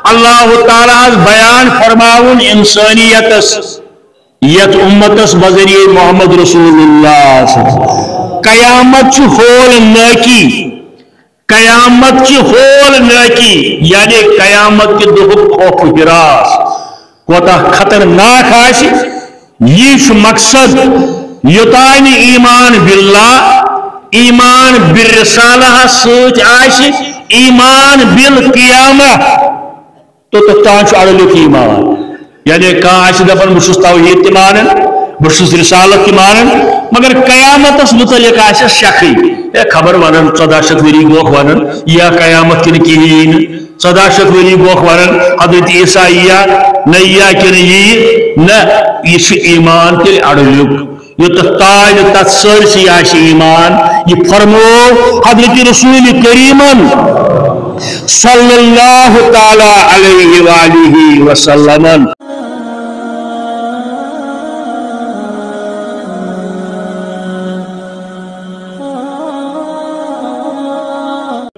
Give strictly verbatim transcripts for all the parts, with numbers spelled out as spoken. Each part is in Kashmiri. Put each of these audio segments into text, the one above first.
اللہ تعالیٰ ہس بیان فرماؤن انسانیتس، یتھ امتس بذریعہ محمد رسول اللہ صلی اللہ علیہ وسلم۔ قیامت چھ ہول ناکی، قیامت چھ ہول ناکی، یعنی قیامت کہ دۄہُک خوف و ہراس کوتاہ خطرناک آسہِ۔ یہِ چھُ مقصد، یوٚتانۍ نہٕ ایمان باللہ، ایمان بالرسالہ سۭتۍ آسہِ، ایمان بالقیامہ، توٚتتھ تام چھُ اَڑٕ لیوٚکھ ایمان۔ یعنی کانٛہہ آسہِ دَپان، "بہٕ چھُس توحیٖد تہِ مانان، بہٕ چھُس رسالت تہِ مانان"، مگر قیامتس متعلق آسٮ۪س شکٕے۔ ہے، خبر وَنان، ژۄداہ شیٚتھ ؤری برٛونٛہہ وَنان، یِیا قیامت کِنہٕ کِہیٖنۍ نہٕ۔ ژۄداہ شیٚتھ ؤری برٛونٛہہ وَنان، حضرت عیسیٰ یِیا نہ یِیا کِنہٕ یِیہِ نہٕ، یہِ چھُ ایمان تیٚلہِ اَڑٕ لیوٚکھ۔ یوٚتتھ تام نہٕ تَتھ سٲرسٕے آسہِ ایمان۔ یہِ فرموو حضرت رسول کریمن صلی اللہ تعالیٰ علیہ وآلہ وسلم۔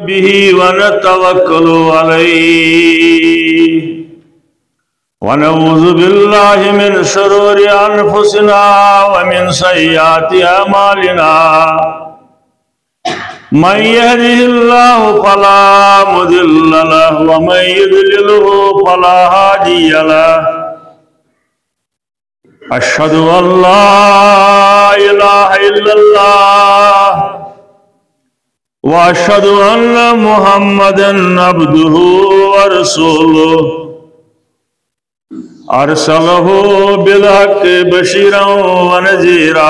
به ونتوكل عليه، ونعوذ بالله من شرور أنفسنا ومن سيئات أعمالنا. من يهده الله فلا مضل له، ومن يضلله فلا هادي له. أشهد أن لا إله إلا الله، وأشهد أن محمدا عبده ورسوله، أرسله بالحق بشيرا ونذيرا،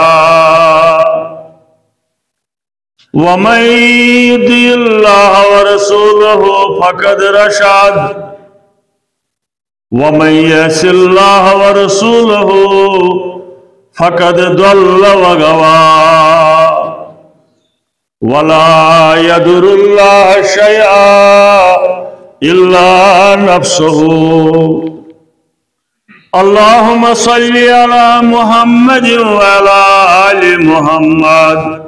ومن يطع الله ورسوله فقد رشد، ومن يعص الله ورسوله فقد ضل وغوى. ولا يضر الله شيئا إلا نفسه. اللهم صل على محمد وعلى آل محمد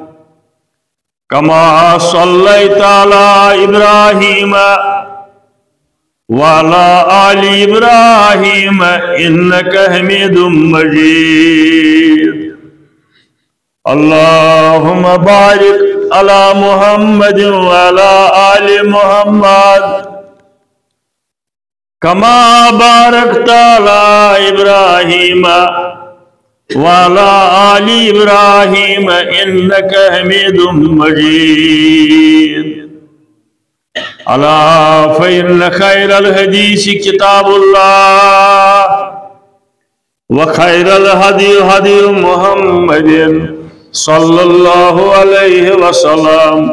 كما صليت على إبراهيم وعلى آل إبراهيم إنك حميد مجيد. اللهم بارك على محمد وعلى آل محمد كما باركت على إبراهيم وعلى آل إبراهيم إنك حميد مجيد. ألا فإن خير الحديث كتاب الله، وخير الهدي هدي محمد صلى الله عليه وسلم،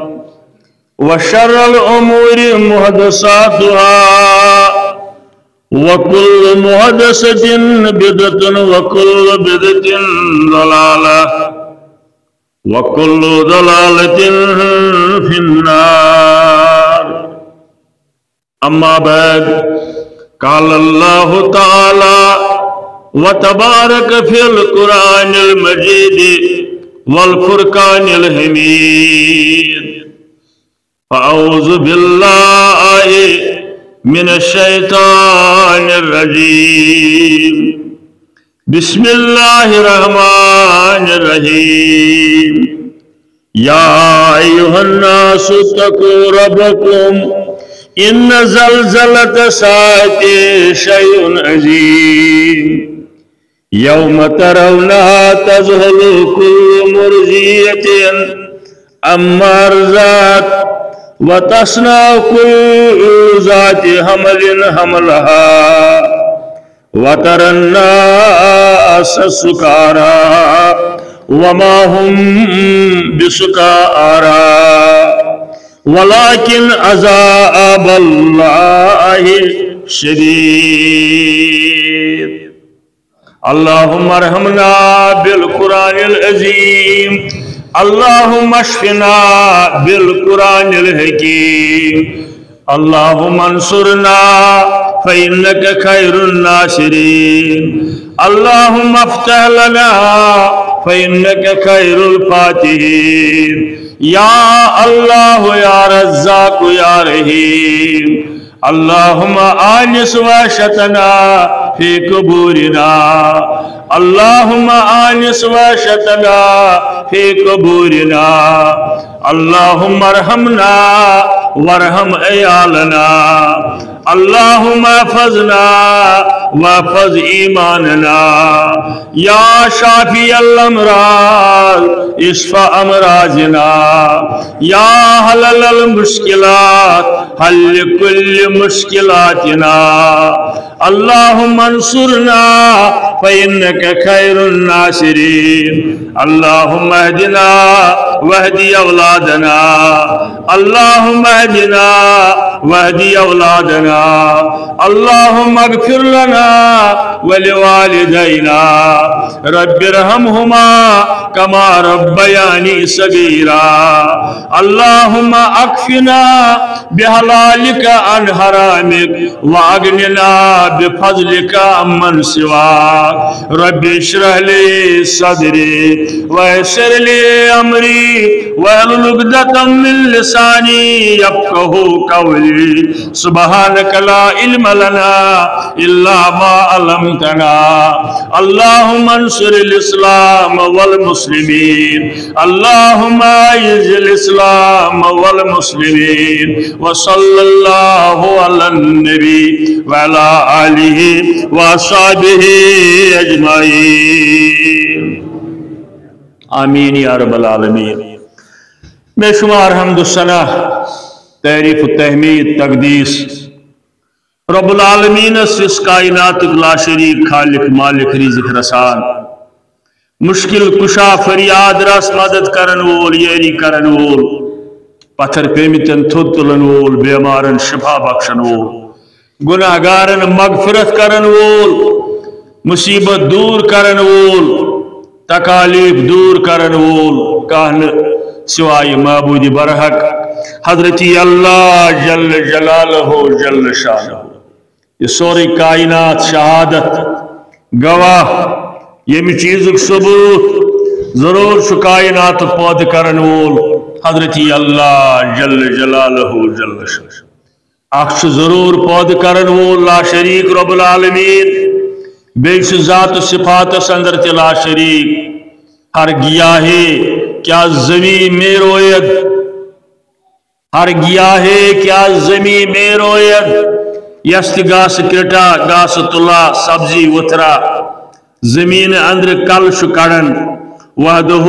وشر الأمور محدثاتها، وكل محدثة بدعة، وكل بدعة ضلالة، وكل ضلالة في النار. أما بعد، قال الله تعالى وتبارك في القرآن المجيد والفرقان الحميد. فأعوذ بالله من الشيطان الرجيم. بسم الله الرحمن الرحيم. يا أيها الناس اتقوا ربكم إن زلزلة الساعة شيء عظيم. يوم ترونها تذهل كل مرضعة عما أرضعت وتضع كل ذات حمل حملها وترى الناس سكارى وما هم بسكارى ولكن عذاب الله شديد. اللهم ارحمنا بالقرآن العظيم. اللهم اشفنا بالقرآن الحكيم. اللهم انصرنا فإنك خير الناصرين. اللهم افتح لنا فإنك خير الفاتحين. يا الله، يا رزاق، يا رحيم. اللهم آنس وحشتنا في قبورنا. اللهم آنس وحشتنا في قبورنا. اللهم ارحمنا وارحم عيالنا. اللهم احفظنا واحفظ إيماننا. يا شافي الأمراض، اشف أمراضنا. يا حلل المشكلات، حل كل مشكلاتنا. اللهم انصرنا فإنك خير الناصرين. اللهم اهدنا واهد أولادنا. اللهم اهدنا واهد أولادنا. اللهم اغفر لنا ولوالدينا. رب ارحمهما كما ربياني صغيرا. اللهم اكفنا بحلالك عن حرامك وأغننا بفضلك عمن سواك. رب اشرح لي صدري ويسر لي أمري واحلل عقدة من لساني يفقه قولي. سبحانك لا علم لنا إلا ما علمتنا. اللهم انصر الإسلام والمسلمين. اللهم أعز الإسلام والمسلمين. وصلى الله على النبي وعلى آله وأصحابه أجمعين. آمين يا رب العالمين. بے شمار حمد و ثنا، تعریف و تحمید، تقدیس رب العالمینس، یُس کائناتک لا شریک خالق، مالک، رزق رسان، مشکل کشا، فریاد رس، مدد کرن وول، یاری کرن وول، پتھر پیمتن تھوٚد تُلن وول، بیمارن شفا بخشن وول، گناہگارن مغفرت کرن وول، مصیبت دور کرن وول، تکالیف دور کرن وول کانٛہہ نہٕ سوائے معبود برحق حضرت اللہ جل جلالہ جل شانہ۔ یہ سورُے کائنات شہادت گواہ، ییٚمہِ چیٖزُک ثبوت ضروٗر چھُ کائنات پٲدٕ کرن وول حضرت اللہ جل جلالہ جل شانہ۔ اکھ چھُ ضروٗر پٲدٕ کرن وول لا شریک رب العالمین، بیٚیہِ چھُ ذات و صفاتس اندر تہِ لا شریک۔ ہر گیا ہے کیا زمین میں روید، ہر گیا ہے کیا زمین میں روید، یس تہِ گاسہٕ کرٛٹا، گاسہٕ تُلا، سبزی وُتھرا، زمین اندر کل چھُ کڑان، وحدہ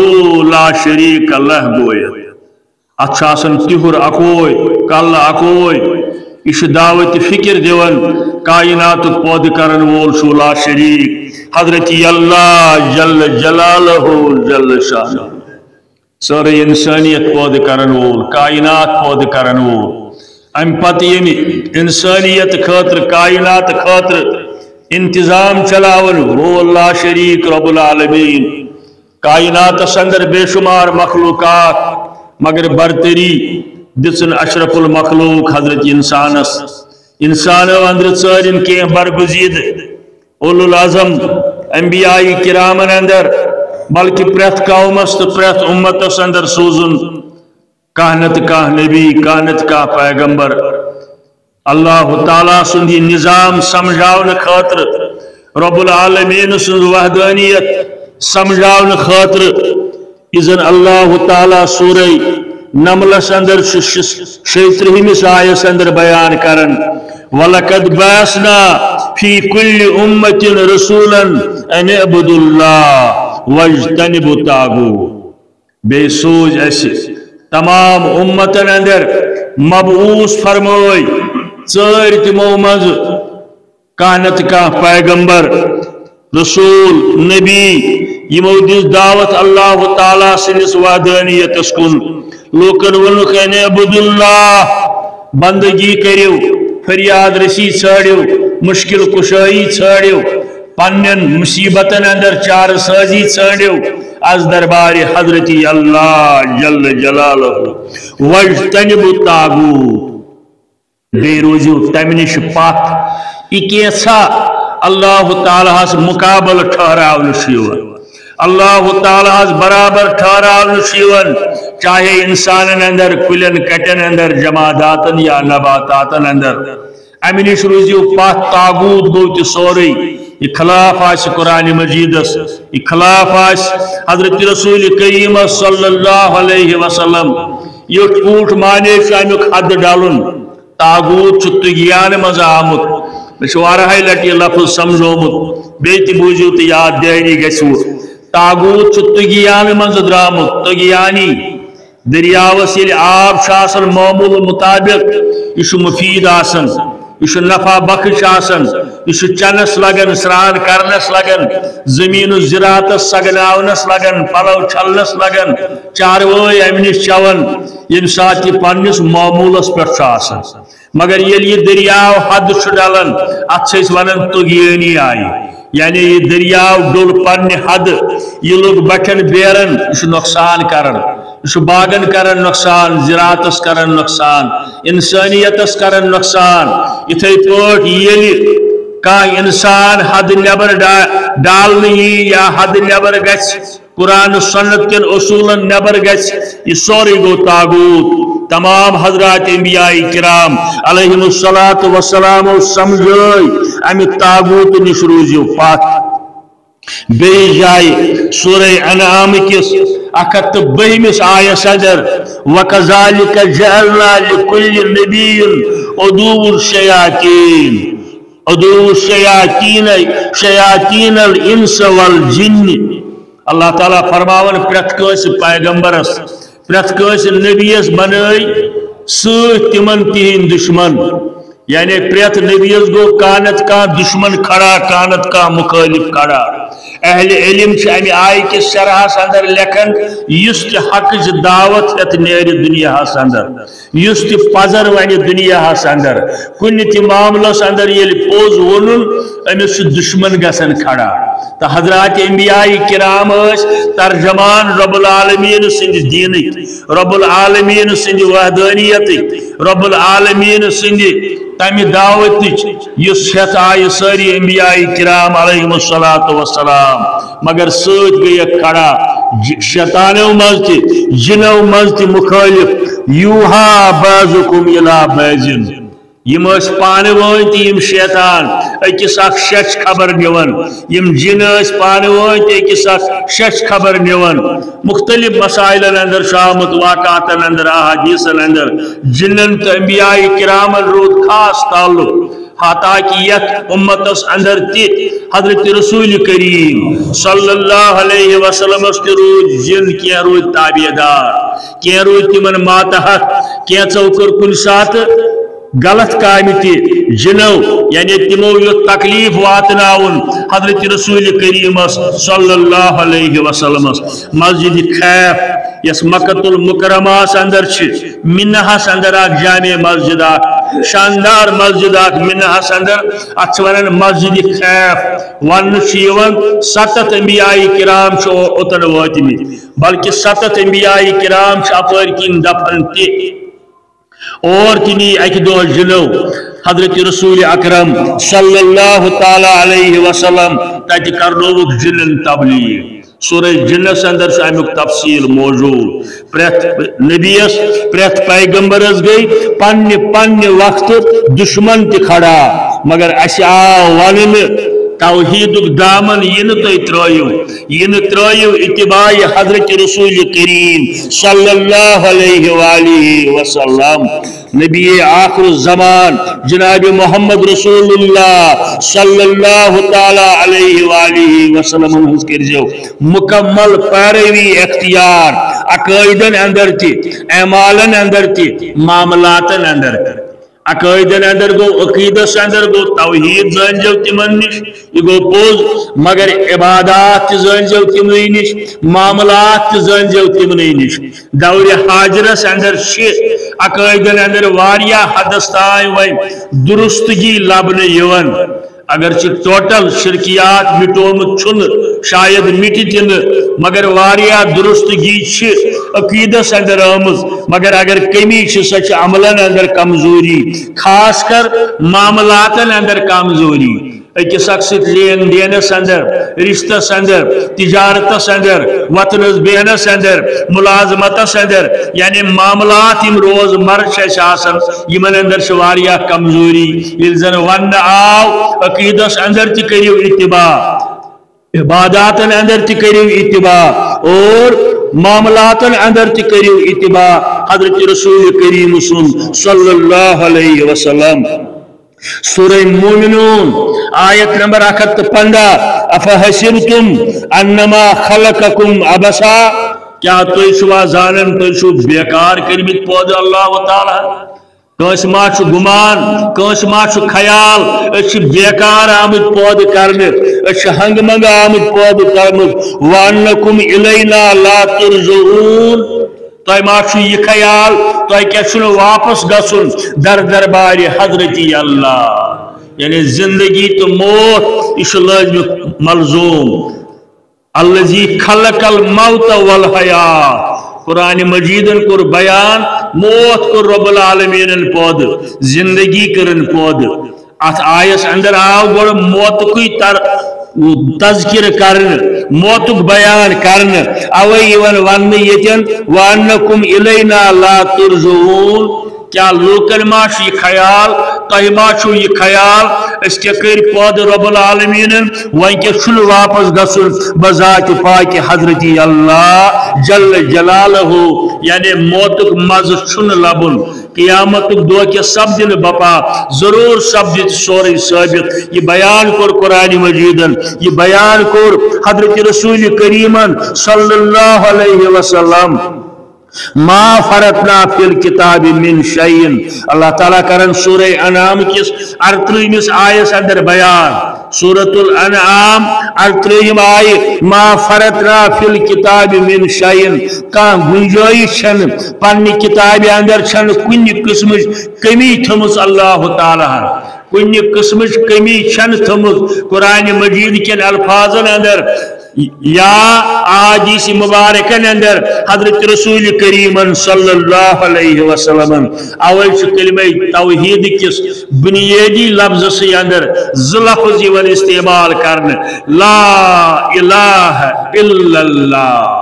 لا شریک لہ گوید۔ اتھ چھُ آسان تِہُر اکوے، کل اکوے۔ یہِ چھُ دعوت فکر دِوان، کائناتُک پٲدٕ کرن وول چھُ لا شریک حضرت اللہ جل جلالہ جل شانہ۔ سٲرٕے انسانیت پٲدٕ کرن وول، کائنات پٲدٕ کرن وول، امہِ پتہٕ ییٚمہِ انسانیت خٲطرٕ، کائنات خٲطرٕ انتظام چلاون وول لا شریک رب العالمین۔ کائناتس اندر بے شمار مخلوقات، مگر برتری دِژن اشرف المخلوق حضرت انسانس۔ انسانو اندر ژٲرِن کینٛہہ برگزیدٕ، اولو العزم انبیاء کرامن اندر، بلکہ پرٛٮ۪تھ قومس تہٕ پرٛٮ۪تھ امتس اندر سوٗزُن کانٛہہ نتہٕ کانٛہہ نبی، کانٛہہ نتہٕ کانٛہہ پیغمبر۔ اللہ تعالیٰ سُنٛد یہِ نظام سمجھاونہٕ خٲطرٕ، رب العالمین سٕنٛز وحدانیت سمجھاونہٕ خٲطرٕ، یہِ زن اللہ تعالیٰ سورہ نملس اندر چھُ شس-، شیٚیہِ ترٕٛہمِس آیس اندر بیان کران، وَلَقَدْ بَعَثْنَا فِي كُلِّ أُمَّةٍ رَسُولًا أَنِ اعْبُدُوا اللَّهَ وَاجْتَنِبُوا الطَّاغُوتَ۔ بیٚیہِ سوٗز اَسہِ تمام اُمتن اندر مبعوث فرمٲے، ژٲرۍ تِمو منٛزٕ کانٛہہ نتہٕ کانٛہہ پیغمبر، رسول، نبی، یِمو دِژ دعوت اللہ تعالیٰ سٕنٛدِس وحدانیتس کُن۔ لوٗکن ووٚنُکھ، "اَنِ اعبدوا اللہ"، بندگی کٔرِو، فریاد رسی ژھٲنٛڈِو، مشکل کشٲیی ژھٲنٛڈِو، پننٮ۪ن مصیبتن اندر چارٕ سٲزی ژھٲنٛڈِو از دربارِ حضرت اللہ جل جلالہ، "واجتنبوا الطاغوت"۔ بیٚیہِ روٗزِو تَمہِ نِش پَتھ۔ یہِ کینٛژھا اللہ تعالیٰ ہَس مُقابلہٕ ٹھہراونہٕ چھُ یِوان، اللہ تعالیٰ ہَس برابر ٹھہراونہٕ چھُ یِوان، چاہے اِنسانَن اندر، کُلٮ۪ن کَٹٮ۪ن اندر، جماداتَن یا نباتاتَن اندر۔ امہِ نِش روٗزِو پتھ، طاغوت گوٚو تہِ سورُے۔ یہِ خلاف آسہِ قرآن مجیدس، یہِ خلاف آسہِ حضرت رسول کریم صلی اللہ علیہ وسلم۔ یُتھ پوٗٹھ مانے چھُ امیُک حد ڈلُن۔ طاغوت چھُ طغیان منٛز آمُت۔ مےٚ چھُ واریاہے لٹہِ یہِ لفظ سمجھومُت، بیٚیہِ تہِ بوٗزِو تہٕ یاد دٲری گژھِوٕ۔ طاغوت چھُ طغیان منٛز درٛامُت، طغیانی۔ دٔریاوَس ییٚلہِ آب چھُ آسان معموٗل مُطابِق، یہِ چھُ مُفیٖد آسان، یہِ چھُ نفع بخش آسان، یہِ چھُ چَنَس لَگان، سرٛان کَرنَس لَگان، زٔمیٖنَس زِراعتَس سَگناونَس لَگان، پَلَو چھَلنَس لَگان، چاروٲے اَمہِ نِش چٮ۪وان، ییٚمہِ ساتہٕ یہِ پنٛنِس معموٗلَس پٮ۪ٹھ چھُ آسان۔ مگر ییٚلہِ یہِ دٔریاو حد چھُ ڈلان، اتھ چھِ أسۍ ونان طغیٲنی آیہِ۔ یعنی یہِ دٔریاو ڈوٚل پننہِ حدٕ، یہِ لوٚگ بٹھٮ۪ن بیرن، یہِ چھُ نۄقصان کران، یہِ چھُ باغن کران نۄقصان، زِراعتس کران نۄقصان، انسٲنیتس کران نۄقصان۔ یِتھے پٲٹھۍ ییٚلہِ کانٛہہ انسان حدٕ نٮ۪بر ڈا-، ڈالنہٕ یی یا حدٕ نٮ۪بر گژھِ، قرآن و سنت کٮ۪ن اصوٗلن نٮ۪بر گژھِ، یہِ سورُے گوٚو طاغوت۔ تمام حضرات انبیاء کرام علیہم الصلوۃ والسلام سمجھٲے، امہِ طاغوت نِش روٗزِو پتھ۔ بیٚیِس جایہِ سورہ انعام کِس اکھ ہتھ تہٕ بٔہمِس آیس اندر، وَكَذَلِكَ جَعَلْنَا لِكُلِّ نَبِيٍّ عَدُوًّا الشَّيَاطِينَ، عَدُوًّا الشَّيَاطِينَ، شَيَاطِينَ الْإِنسِ وَالْجِنِّ۔ اللہ تعالیٰ فرماوان پرٛٮ۪تھ کٲنٛسہِ پیغمبرس، پرٛٮ۪تھ کٲنٛسہِ نبیَس بنٲے سۭتۍ تِمن تِہنٛدۍ دُشمن۔ یعنی پرٛٮ۪تھ نبیَس گوٚو کانٛہہ نتہٕ کانٛہہ دُشمن کھڑا، کانٛہہ نتہٕ کانٛہہ مُخٲلِف کھڑا۔ اہل علم چھِ امہِ آیہِ کِس شرحس اندر لیکھان، یُس تہِ حقٕچ دعوت ہٮ۪تھ نیرِ دُنیاہس اندر، یُس تہِ پزر ونہِ دُنیاہس اندر، کُنہِ تہِ معاملس اندر ییٚلہِ پوٚز ووٚنُن، أمِس چھُ دُشمن گژھان کھڑا۔ تہٕ حضرات انبیاء کرام ٲسۍ ترجمان رب العالمین سٕنٛدِ دیٖنٕکۍ، رب العالمین سٕنٛدِ وحدانیتٕکۍ، رب العالمین سٕنٛدِ تمہِ دعوتٕچ، یُس ہٮ۪تھ آیہِ سٲری انبیاء کرام علیہم الصلوۃ والسلام۔ مگر سۭتۍ گٔیکھ کھڑا ج-، شیطانو منٛز تہِ، جنو منٛز تہِ مُخٲلف، یوحیٰ بعضکم الی بعض۔ یِم ٲسۍ پانہٕ وٲنۍ تہِ یِم شیطان أکِس اکھ شش خبر نِوان، یِم جِن ٲسۍ پانہٕ وٲنۍ تہِ أکِس اکھ شش خبر نِوان۔ مُختٔلِف مسائلن اندر چھُ آمُت، واقعاتن اندر، احادیثن اندر، جِنن تہٕ انبیاء کرامن روٗد خاص تعلق۔ حتیٰ کہ یتھ امتس اندر تہِ حضرت رسول کریم صلی اللہ علیہ وسلمس تہِ روٗدۍ جِن، کینٛہہ روٗدۍ تابع دار، کینٛہہ روٗدۍ تِمن ماتحت، کینٛژو کٔر کُنہِ ساتہٕ غلط کامہِ تہِ۔ جِنو، یعنی تِمو یوت تکلیف واتناوُن حضرت رسول کریمس صلی اللہ علیہ وسلمس۔ مسجد خیف، یس مکۃ المکرمہس اندر چھِ، منہس اندر اکھ جامع مسجد، اکھ شاندار مسجد، اکھ منہس اندر، اتھ چھِ ونان مسجد خیف۔ وننہٕ چھُ یِوان ستتھ انبیاء کرام چھِ او-، اوتن وٲتمٕتۍ، بلکہ ستتھ انبیاء کرام چھِ اپٲرۍ کِنۍ دفن تہِ۔ اور تہِ نی اکہِ دۄہ جِنو حضرت رسول اکرم صلی اللہ تعالیٰ علیہ وسلم، تتہِ کرنووُکھ جِنن تبلیغ۔ سورہ جِنس اندر چھُ امیُک تفصیل موجود۔ پرٛٮ۪تھ نبیَس، پرٛٮ۪تھ پیغمبرس گٔے پننہِ پننہِ وقتہٕ دُشمن تہِ کھڑا، مگر اسہِ آو وننہٕ، توحیدُک دامن یہِ نہٕ تُہۍ ترٲیِو، یہِ نہٕ ترٲیِو اتباع حضرت رسول کریم صلی اللہ علیہ وآلہ وسلم۔ نبی آخر الزمان جناب محمد رسول اللہ صلی اللہ تعالیٰ علیہ وآلہ وسلم ہٕنٛز کٔرزیو مکمل پیروی اختیار، عقائدن اندر تہِ، اعمالن اندر تہِ، معاملاتن اندر تہِ۔ عقائدن اندر گوٚو، عقیدس اندر گوٚو، توحید زٲنزیو تِمن نِش، یہِ گوٚو پوٚز، مگر عبادات تہِ زٲنزیو تِمنٕے نِش، معاملات تہِ زٲنزیو تِمنٕے نِش۔ دورِ حاضرس اندر چھِ عقائدن اندر واریاہ حدس تام وۄنۍ درستگی لبنہٕ یِوان۔ اگرچہ ٹوٹل شرکیات مٹومُت چھُنہٕ، شاید مٹہِ تہِ نہٕ، مگر واریاہ درستگی چھِ عقیدس اندر آمٕژ۔ مگر اگر کمی چھِ، سۄ چھِ عملن اندر کمزوری، خاص کر معاملاتن اندر کمزوری۔ أکِس اکھ سۭتۍ لین دینس اندر، رشتس اندر، تجارتس اندر، وتنس بیہنس اندر، ملازمتس اندر، یعنی معاملات یم روزمرہ چھ اسہِ آسان، یمن اندر چھ واریاہ کمزوری۔ ییٚلہِ زن وننہٕ آو، عقیدس اندر تہِ کٔرِو اتباع، عباداتن اندر تہِ کٔرِو اتباع، اور معاملاتن اندر تہِ کٔرِو اتباع حضرت رسول کریم سُنٛد صلی اللہ علیہ وسلم۔ سورہ مومنون، آیت نمبر اکھ ہتھ تہٕ پنٛداہ، "افحسبتم انما خلقکم عبثا"، کیا تُہۍ چھِوا زانان تُہۍ چھِو بیکار کٔرمٕتۍ پٲدٕ اللہ تعالیٰ؟ کٲنٛسہِ ما چھُ گُمان، کٲنٛسہِ ما چھُ خیال، أسۍ چھِ بیکار آمٕتۍ پٲدٕ کرنہٕ، أسۍ چھِ ہنگہٕ منگہٕ آمٕتۍ پٲدٕ کرنہٕ، "وانکم الینا لا ترجعون"، تۄہہِ ما چھُ یہِ خیال، تۄہہِ کیٛاہ چھُنہٕ واپس گژھُن در دربارِ حضرتی اللہ؟ یعنی زندگی تہٕ موت، یہِ چھُ لٲزمہِ ملزوم۔ الذی خلق الموت والحیات۔ قرآن مجیدن کوٚر بیان، موت کوٚر رب العالمینن پٲدٕ، زندگی کٔرٕن پٲدٕ۔ اتھ آیس اندر آو گۄڈٕ موتُکُے تر-، تذکرٕ کرنہٕ، موتُک بیان کرنہٕ۔ اوے یِوان وننہٕ ییٚتٮ۪ن، "وانکم الینا لا ترجعون"۔ کیا لوکن ما چھُ یہِ خیال، تۄہہِ ما چھُو یہِ خیال، أسۍ کیٛاہ کٔرۍ پٲدٕ رب العالمینن، وۄنۍ کیٛاہ چھُنہٕ واپس گژھُن بذات پاک حضرتی اللہ جل جلالہ؟ یعنی موتُک مزٕ چھُنہٕ لبُن۔ قیامتُک دۄہ کیٛاہ سپدِ نہٕ بپا، ضروٗر سپدِ تہِ سورُے ثٲبت۔ یہِ بیان کوٚر قرآن مجیدن، یہِ بیان کوٚر حضرت رسول کریمن صلی اللہ علیہ وسلم۔ "ما فرطنا فی الکتاب من شیء"۔ اللہ تعالیٰ کرن سورہ انعام کِس اَرترٛہمِس آیس اندر بیان، سورۃ الانعام اَرترٛہِم آیہِ، "ما فرطنا فی الکتاب من شیء"، کانٛہہ گنجٲیش چھنہٕ، پننہِ کتابہِ اندر چھنہٕ کُنہِ قٕسمٕچ کمی تھٲومٕژ اللہ تعالیٰ ہن۔ کُنہِ قٕسمٕچ کمی چھنہٕ تھٲومٕژ قرآن مجید کٮ۪ن الفاظن اندر یا احادیث مبارکن اندر حضرت رسول کریمن صلی اللہ علیہ وسلمن۔ اوے چھُ کلمہ توحید کِس بنیادی لفظسٕے اندر زٕ لفظ یِوان استعمال کرنہٕ، لا الہ الا اللہ۔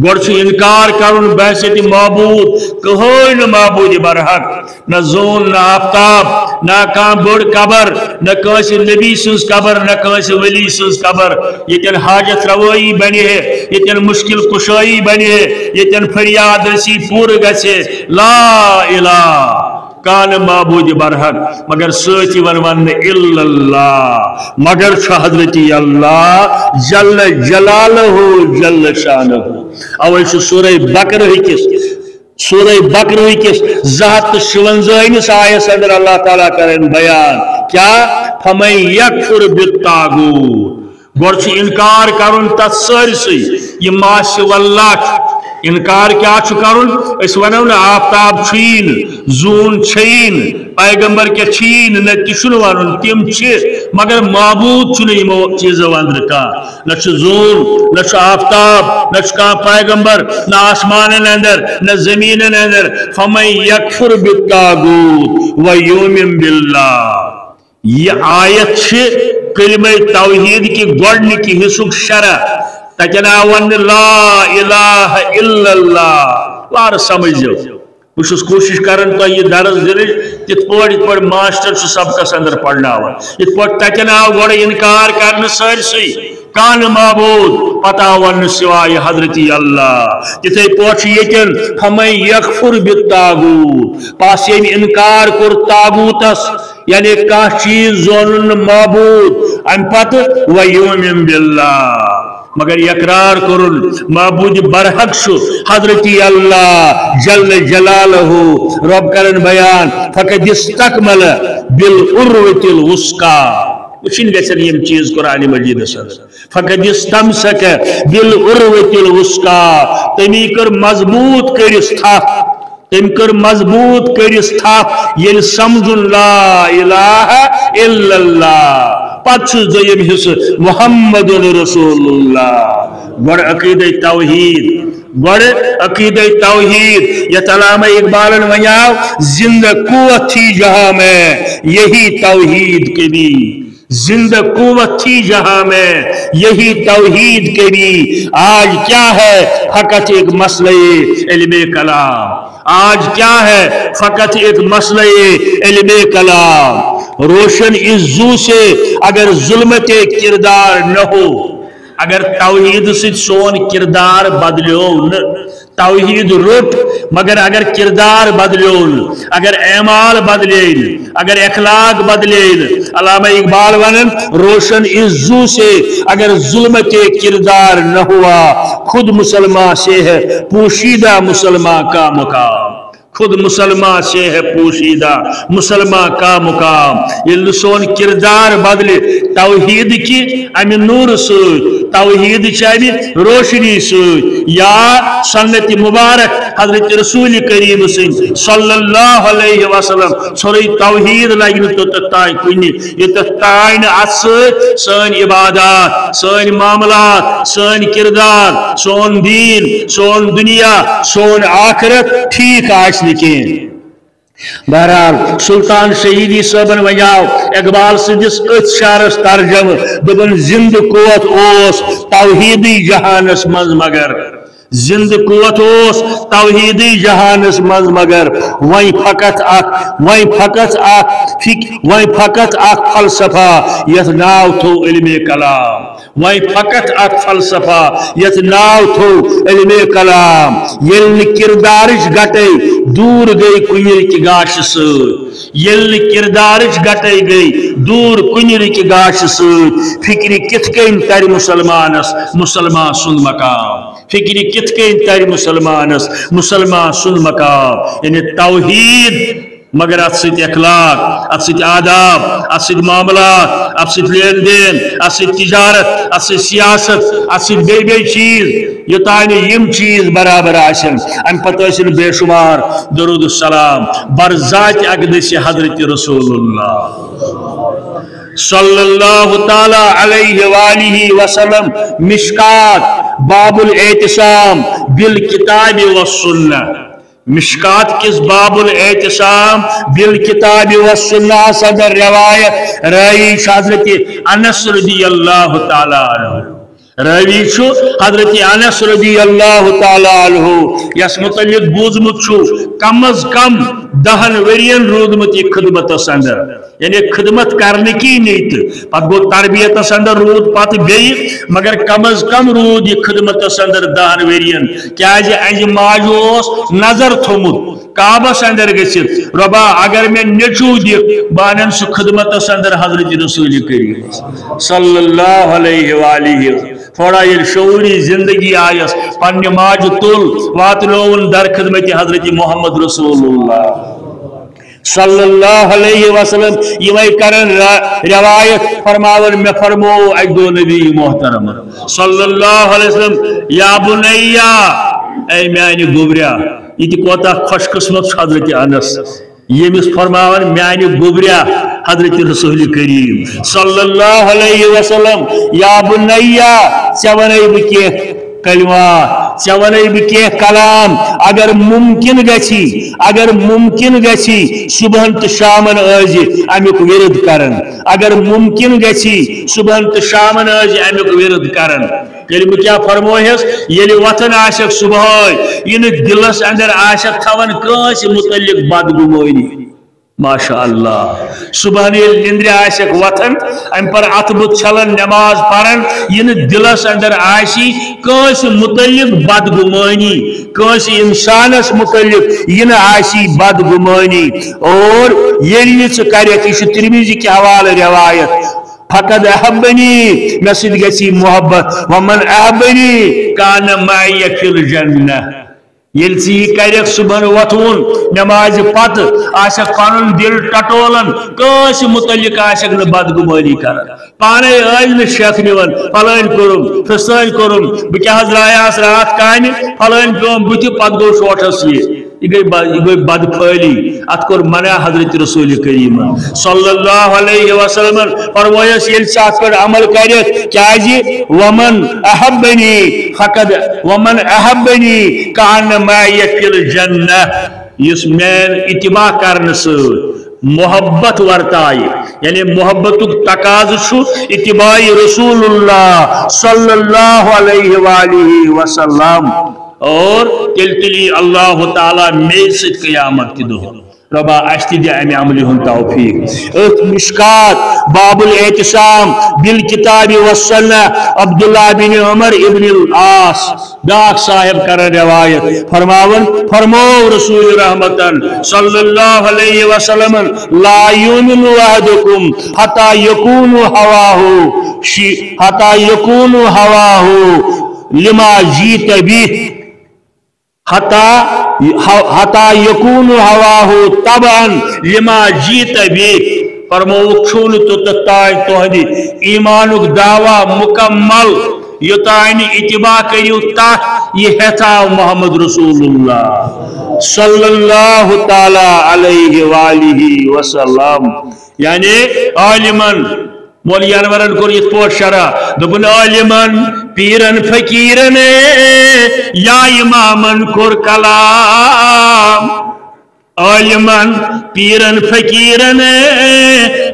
گۄڈٕ چھُ انکار کرُن بحیثیت معبود، کٕہٕنۍ نہٕ معبود برحق، نہ زوٗن، نہ آفتاب، نہ کانٛہہ بٔڑ قبر، نہ کٲنٛسہِ نبی سٕنٛز قبر، نہ کٲنٛسہِ ولی سٕنٛز قبر۔ ییٚتٮ۪ن حاجت روٲیی بنہِ ہے، ییٚتٮ۪ن مشکل کشٲیی بنہِ ہے، ییٚتٮ۪ن فریاد رسی پوٗرٕ گژھِ ہے۔ لا الہ، کانٛہہ نہٕ معبود برحق، مگر سۭتۍ یِوان وننہٕ الا اللہ، مگر چھُ حضرتی اللہ جل جلالہ جل شانہ۔ اوے چھُ سورہ بقرہ کِس، سورہ بقرہ کِس زٕ ہتھ تہٕ شُونزٲہمِس آیس اندر اللہ تعالیٰ کرن بیان، کیا؟ "فمن یکفر بالطاغوت"۔ گۄڈٕ چھُ انکار کرُن تتھ سٲرسٕے، یہِ ما سوى اللہ چھُ۔ انکار کیٛاہ چھُ کرُن؟ أسۍ ونو نہٕ آفتاب چھُیی نہٕ، زوٗن چھیی نہٕ، پیغمبر کیٛاہ چھُیی نہٕ، نہ تہِ چھُنہٕ ونُن، تِم چھِ، مگر معبود چھُنہٕ یِمو چیٖزو اندرٕ کانٛہہ۔ نہ چھُ زوٗن، نہ چھُ آفتاب، نہ چھُ کانٛہہ پیغمبر، نہ آسمانن اندر، نہ زمینن اندر۔ فمن یکفر بالطاغوت و یؤمن باللہ۔ یہِ آیت چھِ کلمہ توحید کہِ گۄڈنِکہِ حصُک شرح۔ تتٮ۪ن آو وننہٕ لا الہ الا اللہ۔ وارٕ سمجھو۔ بہٕ چھُس کوٗشِش کران تۄہہِ یہِ درس دِنٕچ، تِتھ پٲٹھۍ، یِتھ پٲٹھۍ ماسٹر چھُ سبقس اندر پرناوان۔ یِتھ پٲٹھۍ تتٮ۪ن آو گۄڈٕ انکار کرنہٕ سٲرسٕے، کانٛہہ نہٕ معبود، پتہٕ آو وننہٕ سوائے حضرتی اللہ۔ تِتھے پٲٹھۍ چھُ ییٚتٮ۪ن، فمن یکفر بالطاغوت، پس ییٚمۍ انکار کوٚر طاغوتس، یعنی کانٛہہ چیٖز زونُن نہٕ معبود، امہِ پتہٕ و یؤمن باللہ، مگر اقرار کوٚرُن معبود برحق چھُ حضرتی اللہ جل جلالہ۔ رب کرن بیان، فقد استکمل بالعروۃ الوثقی۔ وٕچھِنۍ گژھن یِم چیٖز قرآن مجیدس اندر۔ فقد استمسک بالعروۃ الوثقی۔ تٔمی کٔر مضبوط کٔرِس تھپھ۔ تٔمۍ کٔر مضبوط کٔرِس تھپھ، ییٚلہِ سمجھُن لا الہ الا اللہ، پتہٕ چھُس دوٚیِم حصہٕ محمد رسول اللہ۔ گۄڈٕ عقیدے توحید، گۄڈٕ عقیدے توحید، یتھ علامہ اقبالن ونیاو، زندہ قوت تھی جہاں میں یہی توحید کبھی۔ زندہ قوت تھی جہاں میں، یہی توحید کبھی۔ آج کیا ہے فقط ایک مسئلہ علم کلام، آج کیا ہے فقط ایک مسئلہ علم کلام۔ روشن اس ضو سے اگر ظلمت کردار نہ ہو، اگر توحید سۭتۍ سون کردار بدلیو نہٕ، توحید روٚٹ، مگر اگر کردار بدلیو نہٕ، اگر اعمال بدلے نہٕ، اگر اخلاق بدلے نہٕ، علامہ اقبال ونان، روشن اس ضو سے اگر ظلمت کردار نہ ہوا، خود مسلمان سے ہے پوشیدہ مسلمان کا مقام۔ خود مسلمان سے ہے پوشیدہ مسلمان کا مقام۔ ییٚلہِ نہٕ سون کردار بدلہِ توحید کہِ امہِ نور سۭتۍ، توحید چہِ امہِ روشنی سۭتۍ، یا سنت مبارک حضرت رسول کریم سٕنٛدۍ صلی اللہ علیہ وسلم، ژھوٚرُے توحید لگہِ نہٕ توٚتتھ تام کُنہِ، یوٚتتھ تام نہٕ اتھ سۭتۍ سٲنۍ عبادات، سٲنۍ معاملات، سٲنۍ کردار، سون دین، سون دنیا، سون آخرت ٹھیک آسہِ نہٕ کینٛہہ۔ بہرحال، سلطان شہیدی صٲبن ونیاو اقبال سٕنٛدِس أتھۍ شعرس ترجمہٕ، دوٚپُن، زندٕ قوت اوس توحیدی جہانس منٛز مگر۔ زندٕ قوت اوس توحیدی جہانس منٛز مگر۔ وۄنۍ فقط اکھ، وۄنۍ فقط اکھ فک-، وۄنۍ فقط اکھ فلسفہ یتھ ناو تھوٚو علم کلام۔ وۄنۍ فقط اکھ فلسفہ یتھ ناو تھوٚو علم کلام۔ ییٚلہِ نہٕ کردارٕچ گٹے دوٗر گٔے کُنہِ رٕکہِ گاشہِ سۭتۍ، ییٚلہِ نہٕ کردارٕچ گٹے گٔے دوٗر کُنہِ رٕکہِ گاشہِ سۭتۍ، فکرِ کِتھ کٔنۍ ترِ مسلمانس مسلمان سُنٛد مقام؟ فکرِ کِتھ کٔنۍ ترِ مسلمانس مسلمان سُنٛد مقام؟ یعنی توحید، مگر اتھ سۭتۍ اخلاق، اتھ سۭتۍ آداب، اتھ سۭتۍ معاملات، اتھ سۭتۍ لین دین، اتھ سۭتۍ تجارت، اتھ سۭتۍ سیاست، اتھ سۭتۍ بیٚیہِ بیٚیہِ چیٖز، یوٚتام نہٕ یِم چیٖز برابر آسن، امہِ پتہٕ ٲسِن بے شمار درود السلام بر ذات اقدس حضرت رسول اللہ صلی اللہ تعالی علیہ وآلہ وسلم۔ مشکات، باب الاعتصام بالکتاب والسنہ۔ مشکات کِس باب الاعتصام بالکتاب والسنہ ہس اندر روایت، راوی چھُ حضرت انس رضی اللہ تعالی عنہ۔ راوی چھُ حضرت انس رضی اللہ تعالی عنہ، یس متعلق بوٗزمُت چھُ کم از کم دہن ؤرین روٗدمُت یہِ خدمتس اندر۔ یعنی خدمت کرنہٕ کِنۍ تہٕ پتہٕ گوٚو تربیتس اندر روٗد پتہٕ بیٚیہِ، مگر کم از کم روٗد یہِ خدمتس اندر دہن ؤرین۔ کیازِ اہنزِ ماجہِ اوس نظر تھوٚمُت کعبس اندر گٔژھِتھ، رۄبا، اگر مےٚ نیٚچو دِکھ، بہٕ انن سُہ خدمتس اندر حضرت رسول کریم صلی اللہ علیہ وآلہ۔ تھوڑا ییٚلہِ شعوری زندگی آیس، پننہِ ماجہِ تُل، واتنووُن در خدمت حضرت محمد رسول اللہ۔ صلی اللہ علیہ وسلم، یِمے کرن را-، روایت فرماون، مےٚ فرموو اکہِ دۄہ نبی محترم صلی اللہ علیہ وسلم، یا بنیا، اے میانہِ گوبریا، یہِ تہِ کوتاہ خوش قسمت چھُ حضرت انس، ییٚمِس فرماون میانہِ گوبریا حضرت رسول کریم صلی اللہ علیہ وسلم، یا بنیا، ژےٚ ونے بہٕ کینٛہہ کلمہ، ژےٚ ونے بہٕ کینٛہہ کلام، اگر ممکن گژھی، اگر ممکن گژھی، صبحن تہٕ شامن ٲسۍ زِ امیُک ورد کران، اگر ممکن گژھی، صبحن تہٕ شامن ٲسۍ زِ امیُک ورد کران۔ ییٚلہِ بہٕ کیٛاہ فرموہس، ییٚلہِ وۄتھان آسکھ صبحٲے، یہِ نہٕ دِلس اندر آسکھ تھاوان کٲنٛسہِ متعلق بدگمٲنی۔ ماشاء اللہ۔ صبحن ییٚلہِ نِندرِ آسکھ وۄتھان، اَمہِ پَتہٕ اَتھٕ بُتھ چھَلان، نٮ۪ماز پَران، یہِ نہٕ دِلَس اندر آسی کٲنٛسہِ مُتعلِق بدگُمٲنی، کٲنٛسہِ اِنسانَس مُتعلِق یہِ نہٕ آسی بدگُمٲنی۔ اور ییٚلہِ یہِ ژٕ کَرَکھ، یہِ چھُ ترمذی کہِ حوالہٕ رِوایت، فقد احبنی، مےٚ سۭتۍ گژھی محبت، ومن احبنی کان معی فی الجنہ۔ ییٚلہِ ژٕ یہِ کَرَکھ، صُبحن وۄتھوُن، نٮ۪مازِ پتہٕ آسَکھ پَنُن دِل ٹٹولان، کٲنٛسہِ مُتعلِق آسَکھ نہٕ بدگُمٲنی کران۔ پانَے ٲسۍ نہٕ شیخ نِوان، فلٲنۍ کوٚرُم، فِستٲنۍ کوٚرُم، بہٕ کیٛاہ حظ درٛایاس راتھ کامہِ، فلٲنۍ پیوم بُتھِ، پتہٕ گوٚو شوٹھس یہِ۔ یہِ گٔے ب-، یہِ گٔے بدفٲلی۔ اَتھ کوٚر منع حضرت رسول کریٖمن صلی اللہ علیہ وسلمن۔ فرمٲیس، ییٚلہِ ژٕ اَتھ پٮ۪ٹھ عمل کَرَکھ، کیٛازِ؟ ومن احبنی فقد، ومن احبنی کان معی فی الجنہ۔ یُس میٲنۍ اتباع کرنہٕ سۭتۍ، محبت ورتائے، یعنی محبتک تقاضہٕ چھُ اتباع رسول اللہ صلی اللہ علیہ وآلہ وسلم۔ اور تیٚلہِ تُلی اللہ تعالیٰ مے سۭتۍ قیامت کہِ دۄہ۔ رۄبا، اَسہِ تہِ دِ اَمہِ عملہِ ہُنٛد توفیٖق۔ أتھۍ مشکات باب الاعتصام بالکتاب والسنہ، عبداللہ بن عمر ابن العاص، بیاکھ صاحب کرن روایت، فرماون، فرمو رسول رحمتن صلی اللہ علیہ وسلم، لا یؤمن احدکم حتی یکون ہواہ شی-، حتی یکون ہواہ لما جیت بہ، حتی، حتی یکون ہواہ تبعا لما جیت بہ۔ فرمووُکھ، چھُو نہٕ توٚتتھ تام تُہنٛدِ ایٖمانُک دعویٰ مُکمل، یوٚتام نہٕ اتباع کٔرِو تتھ، یہِ ہٮ۪تھ آو محمد رسول اللہ صلی اللہ تعالیٰ علیہ وآلہ وسلم۔ یعنی عالمن، مولوی انورن کوٚر یِتھ پٲٹھۍ شرح، دوٚپُن، عالمن، پیرن، فقیرن یا امامن کوٚر کلام۔ عالمن، پیرن، فقیرن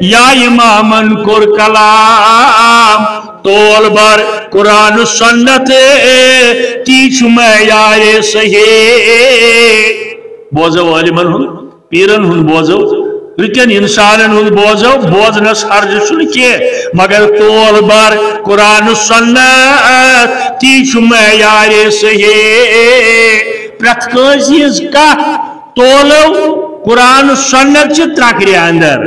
یا امامن کوٚر کلام۔ تول بر قرآن و سنت، تی چھُ معیار صحیح۔ بوزو عالمن ہُنٛد، پیرن ہُنٛد بوزو، رٕتٮ۪ن انسانن ہُنٛد بوزو، بوزنس حرج چھُنہٕ کینٛہہ، مگر تول بر قرآن و سنت، تی چھُ معیار صحیح۔ پرٛٮ۪تھ کٲنٛسہِ ہٕنٛز کتھ تولو قرآن و سنت چہِ ترٛکرِ اندر۔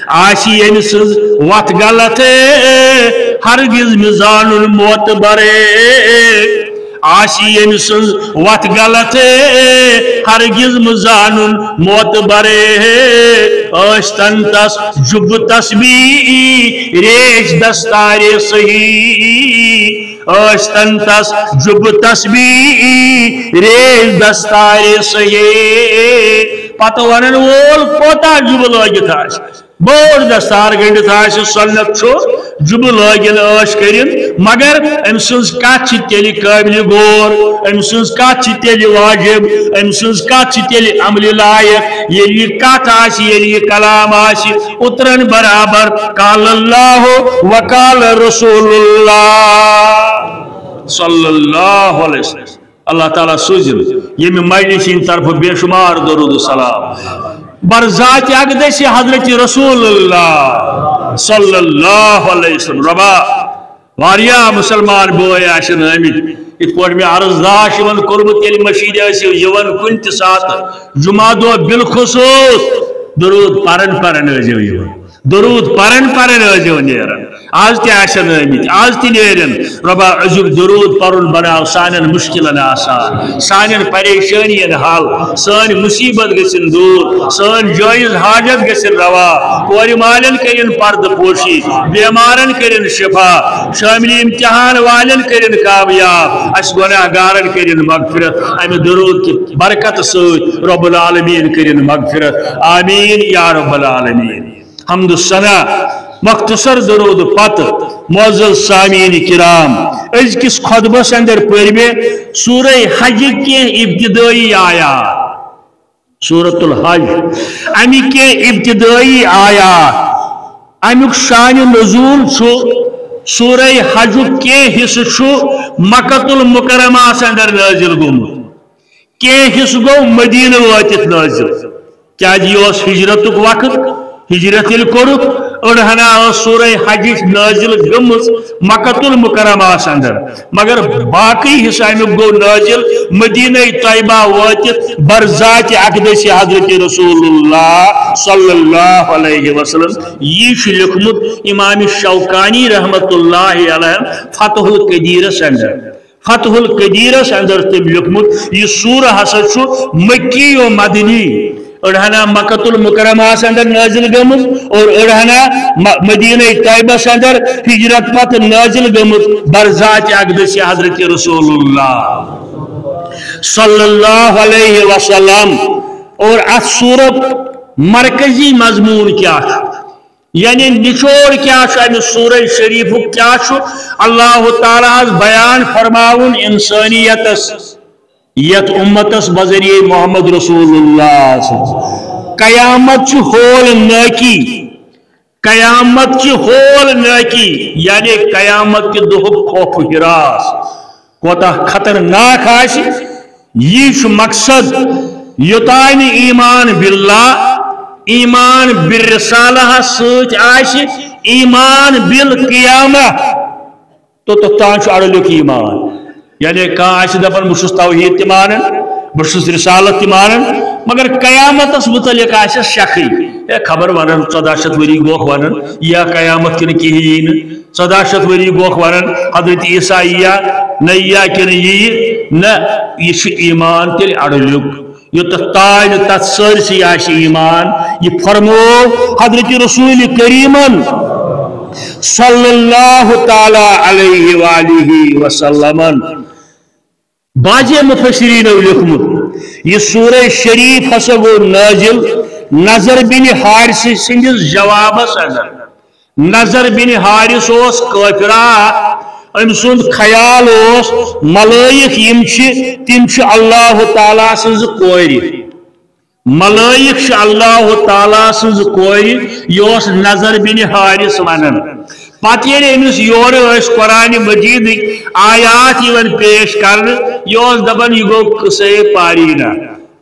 آسہِ ییٚمہِ سٕنٛز وتھ غلط، ہرگز مہٕ زانُن معتبر۔ آسہِ ییٚمہِ سٕنٛز وتھ غلط، ہرگز مہٕ زانُن معتبر۔ ٲسۍ تن تس جُب تسبیح، ریش دستار صحیح۔ ٲسۍ تن تس جُب تسبیح، ریش دستار صحیح۔ پتہٕ ونن وول کوتاہ جُبہٕ لٲگِتھ آسہِ، بوٚڑ دستار گٔنڈِتھ آسہِ، سنت چھُ جُبہٕ لٲگِن عٲش کٔرِن، مگر أمۍ سٕنٛز کتھ چھِ تیٚلہِ قٲبلِ غور، أمۍ سٕنٛز کتھ چھِ تیٚلہِ واجب، أمۍ سٕنٛز کتھ چھِ تیٚلہِ عملہِ لایق، ییٚلہِ یہِ کتھ آسہِ، ییٚلہِ یہِ کلام آسہِ، اوترن برابر قال اللہ و قال رسول اللہ صلی اللہ علیہ وسلم۔ اللہ تعالیٰ سوٗزِن ییٚمہِ مجلسہِ ہٕنٛدِ طرفہٕ بے شمار درود و سلام بر ذات اقدس حضرت رسول اللہ صلی اللہ علیہ وسلم۔ رۄبا، واریاہ مسلمان بٲے آسن آمٕتۍ، یِتھ پٲٹھۍ مےٚ عرض داش یِمن کوٚرمُت، ییٚلہِ مٔشیٖدِ ٲسِو یِوان کُنہِ تہِ ساتہٕ، جمعہ دۄہ بالخصوص درود پرن پرن ٲسۍزیو یِوان۔ درود پرن پرن ٲسۍزیو نیران۔ آز تہِ آسن آمٕتۍ، آز تہِ نیرن۔ رۄبا، أزیُک درود پرُن بناو سانٮ۪ن مُشکِلن آسان، سانٮ۪ن پریشٲنین حل، سٲنۍ مُصیبت گٔژھِن دوٗر، سٲنۍ جٲیز حاجت گٔژھِن روا، کورِ مالٮ۪ن کٔرِن پردٕ پوشی، بیمارن کٔرِن شفا، شٲمِلہِ امتحان والٮ۪ن کٔرِن کامیاب، اسہِ گۄناہ گارن کٔرِن مغفرت۔ امہِ درود کہِ برکت سۭتۍ رب العالمین کٔرِن مغفرت۔ آمین یا رب العالمین۔ حمد و ثنا، مختصر درود پتہٕ، معزز سامعین کرام، أزکِس خطبس اندر پٔرۍ مےٚ سورہ حج کینٛہہ ابتدٲئی آیات۔ سورۃ الحج، اَمِکۍ کینٛہہ ابتدٲئی آیات۔ اَمیُک شانِ نزول چھُ، سورہ حجُک کینٛہہ حصہٕ چھُ مکۃ المکرمہس اندر نٲزِل گوٚمُت۔ کینٛہہ حصہٕ گوٚو مدینہ وٲتِتھ نٲزِل، کیازِ یہِ اوس ہجرتُک وقت۔ ہجرت ییٚلہِ کوٚرُکھ، أڑہنا ٲس سورہ حجٕچ نٲزِل گٔمٕژ مکۃ المکرمہس اندر، مگر باقٕے حصہٕ اَمیُک گوٚو نٲزِل مدینہ طیبہ وٲتِتھ برذات اقدس حضرت رسول اللہ صلی اللہ علیہ وسلم۔ یہِ چھُ لیوٚکھمُت امام شوکانی رحمۃ اللہ علیہ فتح القدیرس اندر۔ فتح القدیرس اندر تٔمۍ لیوٚکھمُت، یہِ سورہ ہسا چھُ مکی و مدنی، أڑہنا مکۃ المکرمہس اندر نٲزِل گٔمٕژ اور أڑہنا م-، مدینہ طیبس اندر ہجرت پتہٕ نٲزِل گٔمٕژ برذات اقدس حضرت رسول اللہ صلی اللہ علیہ وسلم۔ اور اتھ سورہ مرکزی مضمون کیٛاہ چھُ؟ یعنی نچوڑ کیٛاہ چھُ امہِ سورہ شریفُک، کیٛاہ چھُ اللہ تعالیٰ ہس بیان فرماوُن انسانیتس، یتھ امتس بذریعہ محمد رسول اللہ صلی اللہ علیہ وسلم۔ قیامت چھِ ہول نٲکی، قیامت چھِ ہول نٲکی، یعنی قیامت کہِ دۄہُک خوف و ہراس کوتاہ خطرناک آسہِ، یی چھُ مقصد۔ یوٚتانۍ نہٕ ایمان باللہ، ایمان بالرسالہ سۭتۍ آسہِ، ایمان بالقیامہ، تو توٚتام چھُ اڑلیُک ایمان۔ یعنی کانٛہہ آسہِ دپان، بہٕ چھُس توحید تہِ مانان، بہٕ چھُس رسالت تہِ مانان، مگر قیامتس متعلق آسٮ۪س شکٕے۔ ہے، خبر ونان، ژۄداہ شیٚتھ ؤری گوکھ ونان، یا قیامت کِنہٕ کِہیٖنۍ نہٕ، ژۄداہ شیٚتھ ؤری گوکھ ونان، حضرت عیسیٰ یِیا نہ یِیا کِنہٕ یِیہِ نہ، یہِ چھُ ایمان تیٚلہِ اڑلیُک۔ یوٚتتھ تام نہٕ تتھ سٲرسٕے آسہِ ایمان۔ یہِ فرموو حضرت رسول کریمن صلی اللہ تعالی علیہ وآلہ وسلمن۔ بعض مفسرینو لیوٚکھمُت، یہِ سورہ شریف ہسا گوٚو نازل نضر بن حارث سٕنٛدِس جوابس اندر۔ نضر بن حارث اوس کٲفرا، أمۍ سُنٛد خیال اوس ملٲیِک یِم چھِ، تِم چھِ اللہ تعالیٰ سٕنٛز کورِ۔ ملٲیِک چھِ اللہ تعالیٰ سٕنٛز کورِ، یہِ اوس نضر بن حارث ونان۔ پتہٕ ییٚلہِ أمِس یورٕ ٲسۍ قرآن مجیدٕکۍ آیات یِوان پیش کرنہٕ، یہِ اوس دپان، یہِ گوٚو قصے پارینہ۔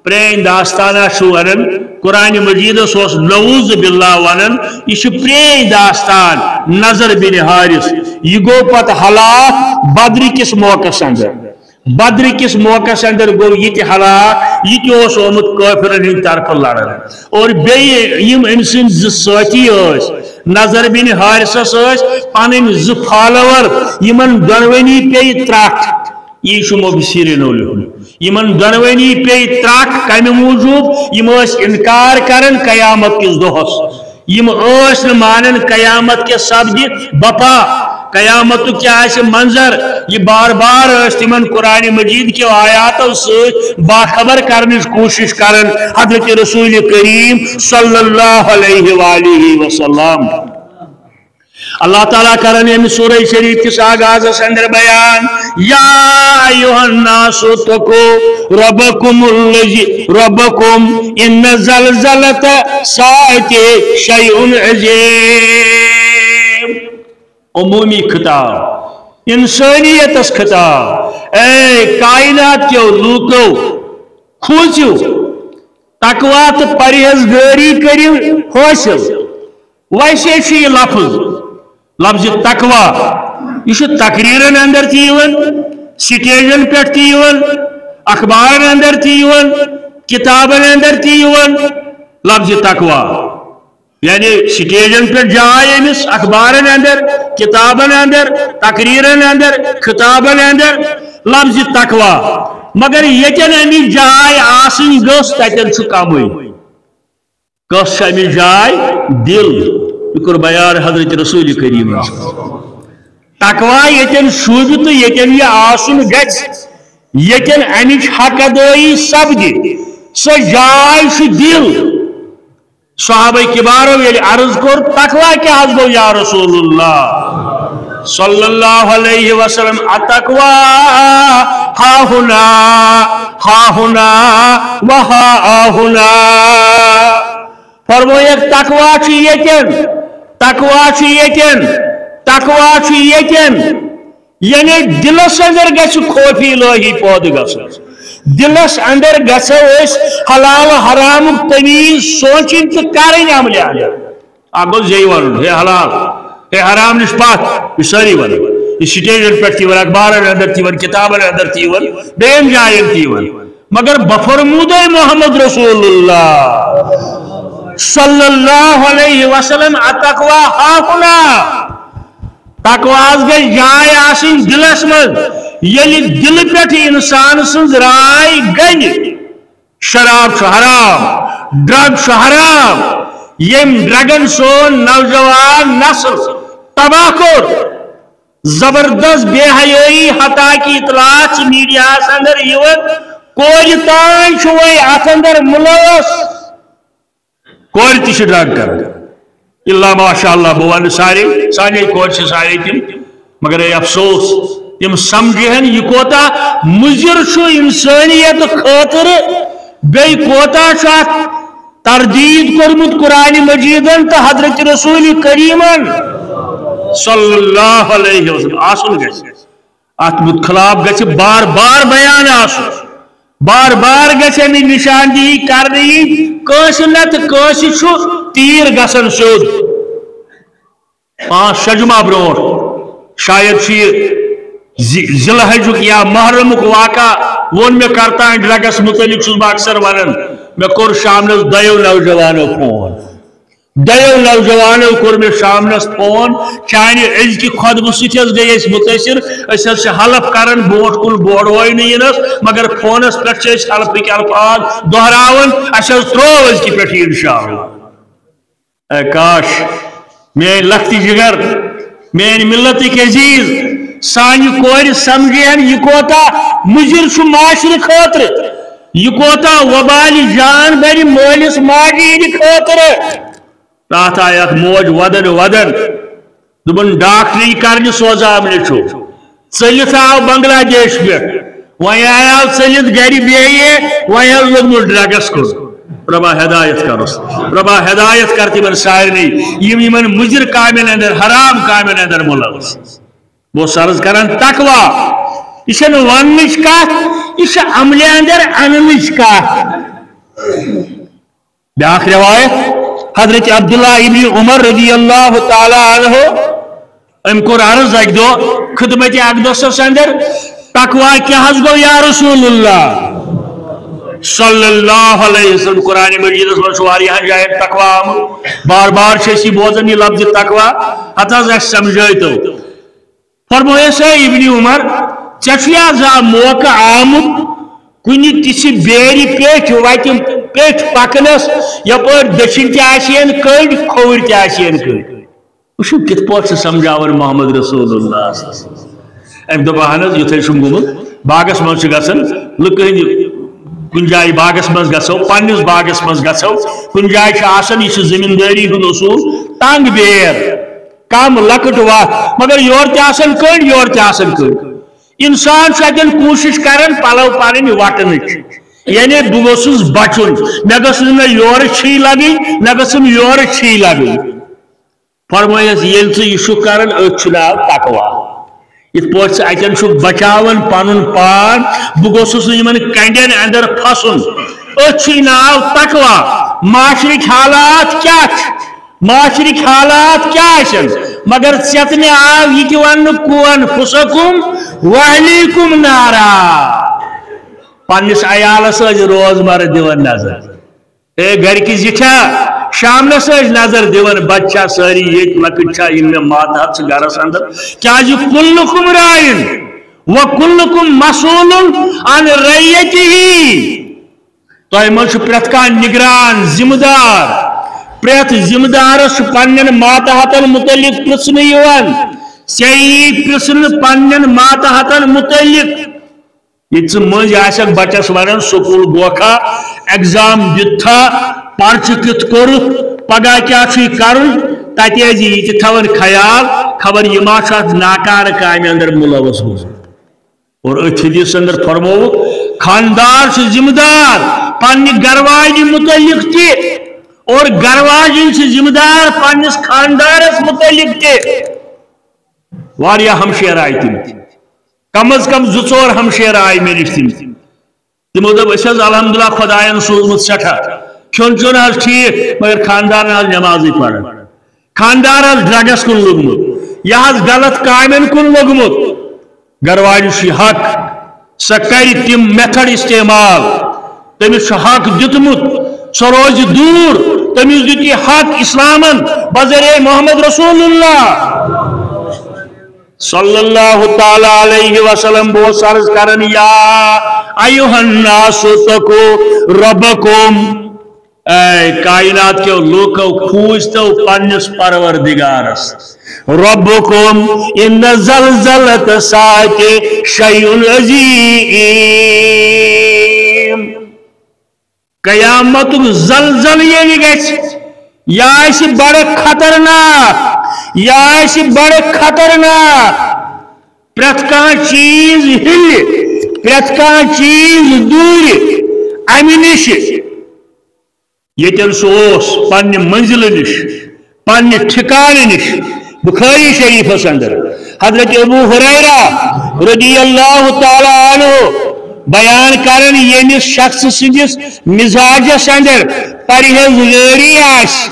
پرٛٲنۍ داستانہ چھُ ونان، قرآن مجیدس اوس نعوذ باللہ ونان، یہِ چھُ پرٛٲنۍ داستان نضر بن حارث۔ یہِ گوٚو پتہٕ ہلاک بدرِ کِس موقعس اندر۔ بدرِ کِس موقعس اندر گوٚو یہِ تہِ ہلاک، یہِ تہِ اوس آمُت کٲفرن ہٕنٛدِ طرفہٕ لڑن۔ اور بیٚیہِ یِم أمۍ سٕنٛدۍ زٕ سٲتھی ٲسۍ، نضر بن حارثس ٲسۍ پنٕنۍ زٕ فالوور، یِمن دۄنوٕنی پیٚیہِ ترٹھ۔ یی چھُ مبصرینو لیوٚکھمُت۔ یِمن دۄنوٕنی پیٚیہِ ترٹھ۔ کمہِ موٗجوٗب؟ یِم ٲسۍ انکار کران قیامت کِس دۄہس۔ یِم ٲسۍ نہٕ مانان قیامت کیٛاہ سپدِ بپا، قیامتُک کیٛاہ آسہِ منظر۔ یہِ بار بار ٲسۍ تِمن قرآن مجید کیو آیاتو سۭتۍ باخبر کرنٕچ کوٗشش کران حضرت رسول کریم صلی اللہ علیہ وآلہ وسلم۔ اللہ تعالیٰ کرن ییٚمہِ سورہ شریف کِس آغازس اندر بیان، یا ایھا الناس اتقوا ربکم الذی، ربکم ان زلزلۃ الساعۃ شیء عظیم۔ عمومی خطاب، انسانیتس خطاب، اے کائنات کیو لوٗکو، کھوٗژِو، تقویٰ تہٕ پرہیزگٲری کٔرِو حٲصِل۔ ویسے چھُ یہِ لفظ، لفظ تقویٰ، یہِ چھُ تقریرن اندر تہِ یِوان، سٹیجن پٮ۪ٹھ تہِ یِوان، اخبارن اندر تہِ یِوان، کتابن اندر تہِ یِوان۔ لفظ تقویٰ یعنی سٹیجن پٮ۪ٹھ جاے أمِس، اخبارن اندر، کتابن اندر، تقریرن اندر، خطابن اندر لفظ تقویٰ۔ مگر ییٚتٮ۪ن أمِس جاے آسٕنۍ گٔژھ، تتٮ۪ن چھُ کمٕے۔ کۄس چھِ اَمِچ جاے؟ دِل۔ یہِ کوٚر بیان حضرت رسول کریٖمَن۔ تقویٰ ییٚتٮ۪ن شوٗبہِ تہٕ ییٚتٮ۪ن یہِ آسُن گژھِ، ییٚتٮ۪ن اَمِچ حق ادٲیی سپدِ، سۄ جاے چھُ دِل۔ صحابہ کبارو ییٚلہِ عرض کوٚر، تقویٰ کیٛاہ حظ گوٚو یا رسول اللہ صلی اللہ علیہ وسلم؟ التقویٰ ہاہنا، ہاہنا و ہاہنا۔ فرمٲیکھ، تقویٰ چھُ ییٚتٮ۪ن، تقویٰ چھُ ییٚتٮ۪ن، تقویٰ چھُ ییٚتٮ۪ن۔ یعنی دِلس اندر گژھِ خوف الہی پٲدٕ گژھُن۔ دِلس اندر گژھو أسۍ حلال حرامُک تمیٖز سونچٕنۍ تہٕ کرٕنۍ عملہِ اندر۔ اکھ گوٚو زیٚیہِ ونُن، ہے حلال، ہے حرام نِش پتھ، یہِ سٲری ونان۔ یہِ سٹیجن پٮ۪ٹھ تہِ ونان، اخبارن اندر تہِ ونان، کتابن اندر تہِ ونان، بیٚین جاین تہِ ونان۔ مگر بفرمودے محمد رسول اللہ صلی اللہ علیہ وسلم، التقویٰ ہاہنا۔ تقویٰ ہس گژھِ جاے آسٕنۍ دِلس منٛز۔ ییٚلہِ دِلہٕ پٮ۪ٹھ انسان سٕنٛز راے گنہِ، شراب چھُ حرام، ڈرگ چھُ حرام، ییٚمۍ ڈرگن سون نوجوان نسل تباہ کوٚر۔ زبردست بے حیٲیی، حتیٰ کہ اطلاعات چھِ میڈیاہس اندر یِوان، کورِ تام چھُ وۄنۍ اتھ اندر ملوث۔ کورِ تہِ چھِ ڈرگ کران۔ الا ماشاء اللہ، بہٕ ونہٕ سارے، سانے کورِ چھِ سارے تِم، مگر اے افسوس، تِم سمجھِ ہن یہِ کوتاہ مُضر چھُ انسانیت خٲطرٕ، بیٚیہِ کوتاہ چھُ اتھ تردید کوٚرمُت قرآن مجیدن تہٕ حضرت رسول کریمن صلی اللہ علیہ وسلم آسُن گژھِ۔ اتھ مت-، خلاف گژھِ بار بار بیان آسُن، بار بار گژھِ اَمِچ نشاندہی کرنہٕ یِنۍ۔ کٲنٛسہِ نتہٕ کٲنٛسہِ چھُ تیٖر گژھان سیوٚد۔ پانٛژھ شےٚ جمعہ برونٛٹھ، شاید چھُ یہِ ذی-، ذی الحجُک یا محرمُک واقعہ، ووٚن مےٚ کرتانۍ ڈرگس متعلق چھُس بہٕ اکثر ونان۔ مےٚ کوٚر شامنس دۄیو نوجوانو فون۔ دۄیو نوجوانو کوٚر مےٚ شامنس فون، چانہِ أزکہِ خۄطبہٕ سۭتۍ حظ گٔے أسۍ مُتٲثر، أسۍ حظ چھِ حلف کران برونٛٹھ کُن بوڑوے نہٕ یِنس، مگر فونس پٮ۪ٹھ چھِ أسۍ حلفٕکۍ الفاظ دۄہراوان، اَسہِ حظ ترٛوو أزکہِ پٮ۪ٹھ یہِ انشاءاللہ۔ اے کاش، میٲنۍ لۄکٹہِ جگر، میٲنۍ ملتٕکۍ عزیز، سانہِ کورِ سمجھِ ہن یہِ کوتاہ مُضِر چھُ معاشرٕ خٲطرٕ، یہِ کوتاہ وبالہِ جان بنہِ مٲلِس ماجہِ ہِنٛدِ خٲطرٕ۔ راتھ آیہِ اکھ موج ودن ودن، دوٚپُن، ڈاکٹری کرنہِ سوزاو نیٚچو۔ ژٔلِتھ آو بنگلہ دیش پٮ۪ٹھ، وۄنۍ آیاو ژٔلِتھ گرِ بیٚیہِ، وۄنۍ حظ لوٚگمُت ڈرگس کُن۔ رۄبا ہدایت کرُس، رۄبا ہدایت کر تِمن سارنٕے، یِم یِمن مُضِر کامٮ۪ن اندر، حرام کامٮ۪ن اندر مُلوث۔ بہٕ اوسُس عرض کران تقوا، یہِ چھَنہٕ وننٕچ کتھ، یہِ چھِ عملہِ اندر اننٕچ کتھ۔ بیاکھ روایت، حضرت عبداللہ ابن عمر رضی اللہ تعالی عنہ، أمۍ کوٚر عرض اکہِ دۄہ خدمت اقدسس اندر، تقوا کیٛاہ حظ گوٚو یا رسول اللہ صلی اللہ علیہ وسلم؟ قرآن مجیدس منٛز چھُ واریاہن جاین تقوا آمُت، بار بار چھِ أسۍ یہِ بوزان، یہِ لفظ تقوا، ہتہٕ حظ اَسہِ سمجھٲیتو۔ فرمٲیس، اے ابن عمر، ژےٚ چھُیا زانٛہہ موقعہٕ آمُت کُنہِ تِژھِ بیرِ پیٚٹھۍ وتہِ پیٚٹھۍ پکنس، یپٲرۍ دٔچھِنۍ تہِ آسہِ ہن کٔنڈۍ، کھووٕرۍ تہِ آسہِ ہن کٔنڈۍ؟ وٕچھِو، کِتھ پٲٹھۍ چھِ سمجھاوان محمد رسول اللہ۔ أمۍ دوٚپ، اہن حظ، یُتھُے چھُم گوٚمُت، باغس منٛز چھُ گژھان، لُکہٕ ہٕنٛدِ کُنہِ جایہِ باغس منٛز گژھو، پننِس باغس منٛز گژھو، کُنہِ جایہِ چھُ آسان، یہِ چھُ زٔمیٖندٲری ہُنٛد اصوٗل، تنگ بیر، کم لۄکٕٹ وتھ، مگر یورٕ تہِ آسان کٔنڈۍ، یورٕ تہِ آسان کٔنڈۍ۔ انسان چھُ اتٮ۪ن کوٗشش کران پلو پنٕنۍ وٹنٕچ، یعنی بہٕ گوٚژھُس بچُن، مےٚ گٔژھ نہٕ نہ یورٕ چھِی لگٕنۍ، نہ گٔژھٕم یورٕ چھِی لگٕنۍ۔ فرمٲیس، ییٚلہِ ژٕ یہِ چھُکھ کران، أتھۍ چھُ ناو تقوا۔ یِتھ پٲٹھۍ ژٕ اتٮ۪ن چھُکھ بچاوان پنُن پان، بہٕ گوٚژھُس نہٕ یِمن کنڈٮ۪ن اندر پھسُن، أتھۍ چھُے ناو تقوا۔ معاشرٕکۍ حالات کیٛاہ چھِ؟ معاشرٕکۍ حالات کیٛاہ آسن؟ مگر ژےٚ تہٕ مےٚ آو یہِ تہِ وننہٕ، قُو اَنفُسَکُم وَأَہْلِیکُم نارا۔ پننِس عیالس ٲسۍ روزمرہ دِوان نظر۔ اے گرِکۍ زِٹھیا، شامنس ٲسۍ نظر دِوان، بچہٕ چھا سٲری ییٚتۍ، لۄکٕٹۍ چھا، یِم مےٚ ماتحت چھِ گرس اندر؟ کیازِ کُلُکُم راعٍ وَکُلُکُم مسئولٌ عَن رَعِیَّتِہ۔ تۄہہِ منٛز چھُ پرٛٮ۪تھ کانٛہہ نگران، ذمہٕ دار۔ پرٛٮ۪تھ ذمہٕ دارس چھُ پننٮ۪ن ماتحتن متعلق پرژھنہٕ یِوان۔ ژےٚ یی پرژھنہٕ پننٮ۪ن ماتحتن متعلق۔ ییٚتہِ ژٕ مٔنٛزۍ آسکھ بچس ونان، سکوٗل گوکھا، ایگزام دیُتتھا، پرچہٕ کیُتھ کوٚرُتھ، پگاہ کیٛاہ چھُے کرُن، تتہِ ٲسۍ زِ یہِ تہِ تھاوان خیال، خبر یہِ ما چھُ اتھ ناکارٕ کامہِ اندر مُلوث گوٚمُت۔ اور أتھۍ حدیث اندر فرمووُکھ، خاندار چھُ ذمہٕ دار پننہِ گرواجہِ متعلق تہِ، اور گرواجِنۍ چھِ ذمہٕ دار پننِس خاندارس متعلق تہِ۔ واریاہ ہمشیر آیہِ تِم، کم از کم زٕ ژور ہمشیر آیہِ مےٚ نِش تِم۔ تِمو دوٚپ، أسۍ حظ الحمدللہ خۄدایَن سوٗزمُت سٮ۪ٹھاہ، کھیوٚن چیوٚن حظ ٹھیٖک، مگر خاندارن حظ نٮ۪مازٕے پران۔ خاندار حظ ڈرگس کُن لوٚگمُت، یہِ حظ غلط کامٮ۪ن کُن لوٚگمُت۔ گرواجہِ چھُ حق، سۄ کرِ تِم میتھڈ استعمال، تٔمِس چھُ حق دیُتمُت، سۄ روزِ دوٗر، تٔمِس دیُت یہِ حق اسلامن بذریعہ محمد رسول اللہ۔ صلی اللہ تعالی علیہ وسلم، بہٕ اوسُس عرض کران، یا ایھا الناس اتقوا ربکم، اے کائنات کیو لوکو، کھوٗژ تو پننِس پروردگارس۔ ربکم ان زلزلۃ الساعۃ شیء عظیم۔ قیامتُک زلزلہٕ ییٚلہِ گژھِ، یہِ آسہِ بڑٕ خطرناک، یہِ آسہِ بڑٕ خطرناک۔ پرٛٮ۪تھ کانٛہہ چیٖز ہِلہِ، پرٛٮ۪تھ کانٛہہ چیٖز دوٗرِ اَمہِ نِش۔ ییٚتٮ۪ن سُہ اوس پننہِ منزلہٕ نِش، پننہِ ٹھکانہٕ نِش۔ بخاری شریفس اندر حضرت ابو ہریرہ رضی اللہ تعالیٰ عنہ بیان کران، ییٚمِس شخص سٕنٛدِس مزاجس اندر پرہیزگٲری آسہِ،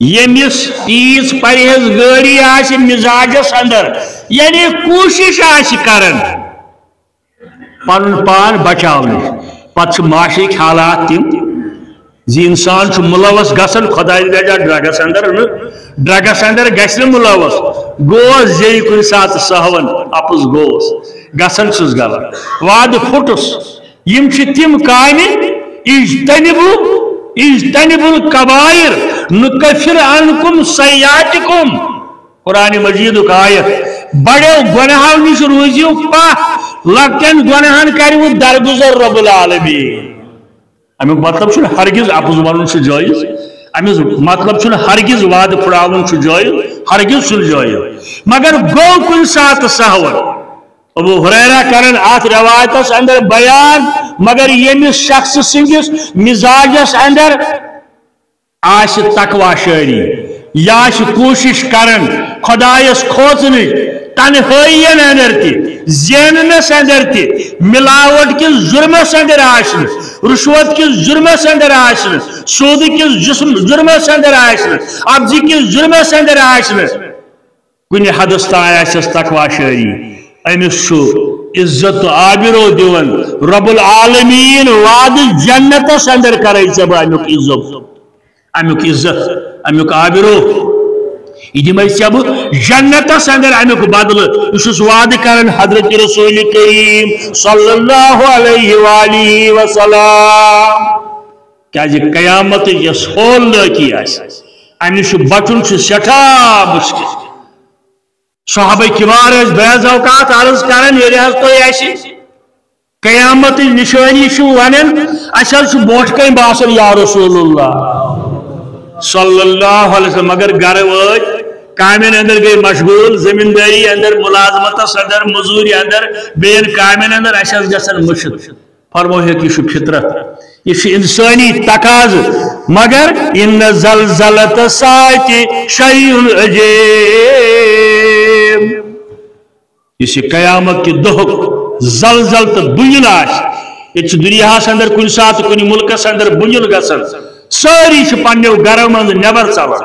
ییٚمِس تیٖژ پرہیزگٲری آسہِ مزاجس اندر، یعنی کوٗشش آسہِ کران پنُن پان بچاونٕچ۔ پتہٕ چھِ معاشرٕکۍ حالات تِم زِ انسان چھُ مُلوث گژھان، خۄداے دِ بچا، ڈرگس اندر نہٕ، ڈرگس اندر گژھِ نہٕ مُلوث۔ گوس زیٚیہِ کُنہِ ساتہٕ سہون، اپُز گوس، گژھان چھُس غلط، وعدٕ پھُٹُس۔ یِم چھِ تِم کامہِ، اجتنبوا، اجتنبوا الکبائر، نکفر عنکم سیئاتکم۔ قرآن مجیدُک آیت، بڑیو گۄنہو نِش روٗزِو پاک، لۄکٹٮ۪ن گۄنہن کٔرِو درگُزر رب العالمین۔ امیُک مطلب چھُنہٕ ہرگز اپُز ونُن چھُ جٲیز، امیُک مطلب چھُنہٕ ہرگز وعدٕ پھُٹراوُن چھُ جٲیز، ہرگز چھُنہٕ جٲیز۔ مگر گوٚو کُنہِ ساتہٕ سہون۔ ابو ہریرہ کرن اتھ روایتس اندر بیان، مگر ییٚمِس شخص سٕنٛدِس مزاجس اندر آسہِ تقوی شٲعری، یہِ آسہِ کوٗشِش کران خۄدایَس کھوژنٕچ، تنہٲیین اندر تہِ، زیننس اندر تہِ، ملاوٹ کِس جُرمس اندر آسہِ نہٕ، رُشوت کِس جُرمس اندر آسہِ نہٕ، سوٗدٕ کِس جُسم-، جُرمس اندر آسہِ نہٕ، اپزِ کِس جُرمس اندر آسہِ نہٕ۔ کُنہِ حدس تام آسٮ۪س تقوی شٲعری، أمِس چھُ عزت تہٕ آبرو دِوان رب العالمین وعدٕ، جنتس اندر کرے ژےٚ بہٕ امیُک عزت، امیُک عزت، امیُک آبرو۔ یہِ دِمے ژےٚ بہٕ جنتس اندر امیُک بدلہٕ۔ بہٕ چھُس وعدٕ کران حضرت رسول کریم صلی اللہ علیہ وآلہ وسلم۔ کیازِ قیامتٕچ یۄس ہولنٲکی آسہِ، امہِ نِش بچُن چھُ سٮ۪ٹھاہ مشکل۔ صحابہ کبار ٲسۍ بعض اوقات عرض کران، ییٚلہِ حظ تُہۍ اَسہِ قیامتٕچ نشٲنی چھِو ونان، اَسہِ حظ چھُ برونٛٹھ کَنہِ باسان یا رسول اللہ صلی اللہ علیہ وسلم، مگر گرٕ وٲتۍ، کامٮ۪ن اندر گٔے مشغول، زمیٖندٲری اندر، ملازمتس اندر، مزوٗرِ اندر، بیٚین کامٮ۪ن اندر، اَسہِ حظ گژھان مٔشِتھ۔ فرمووُکھ، یہِ چھُ فطرت، یہِ چھُ انسٲنی تقاضہٕ، مگر ان زلزلۃ الساعۃ شیء عظیم۔ یُس یہِ قیامت کہِ دۄہُک زلزل تہٕ بُنیُل آسہِ، ییٚتہِ چھُ دُنیاہَس اندر کُنہِ ساتہٕ کُنہِ مُلکَس اندر بُنیُل گژھان، سٲری چھِ پننیو گرو منٛز نٮ۪بر ژلان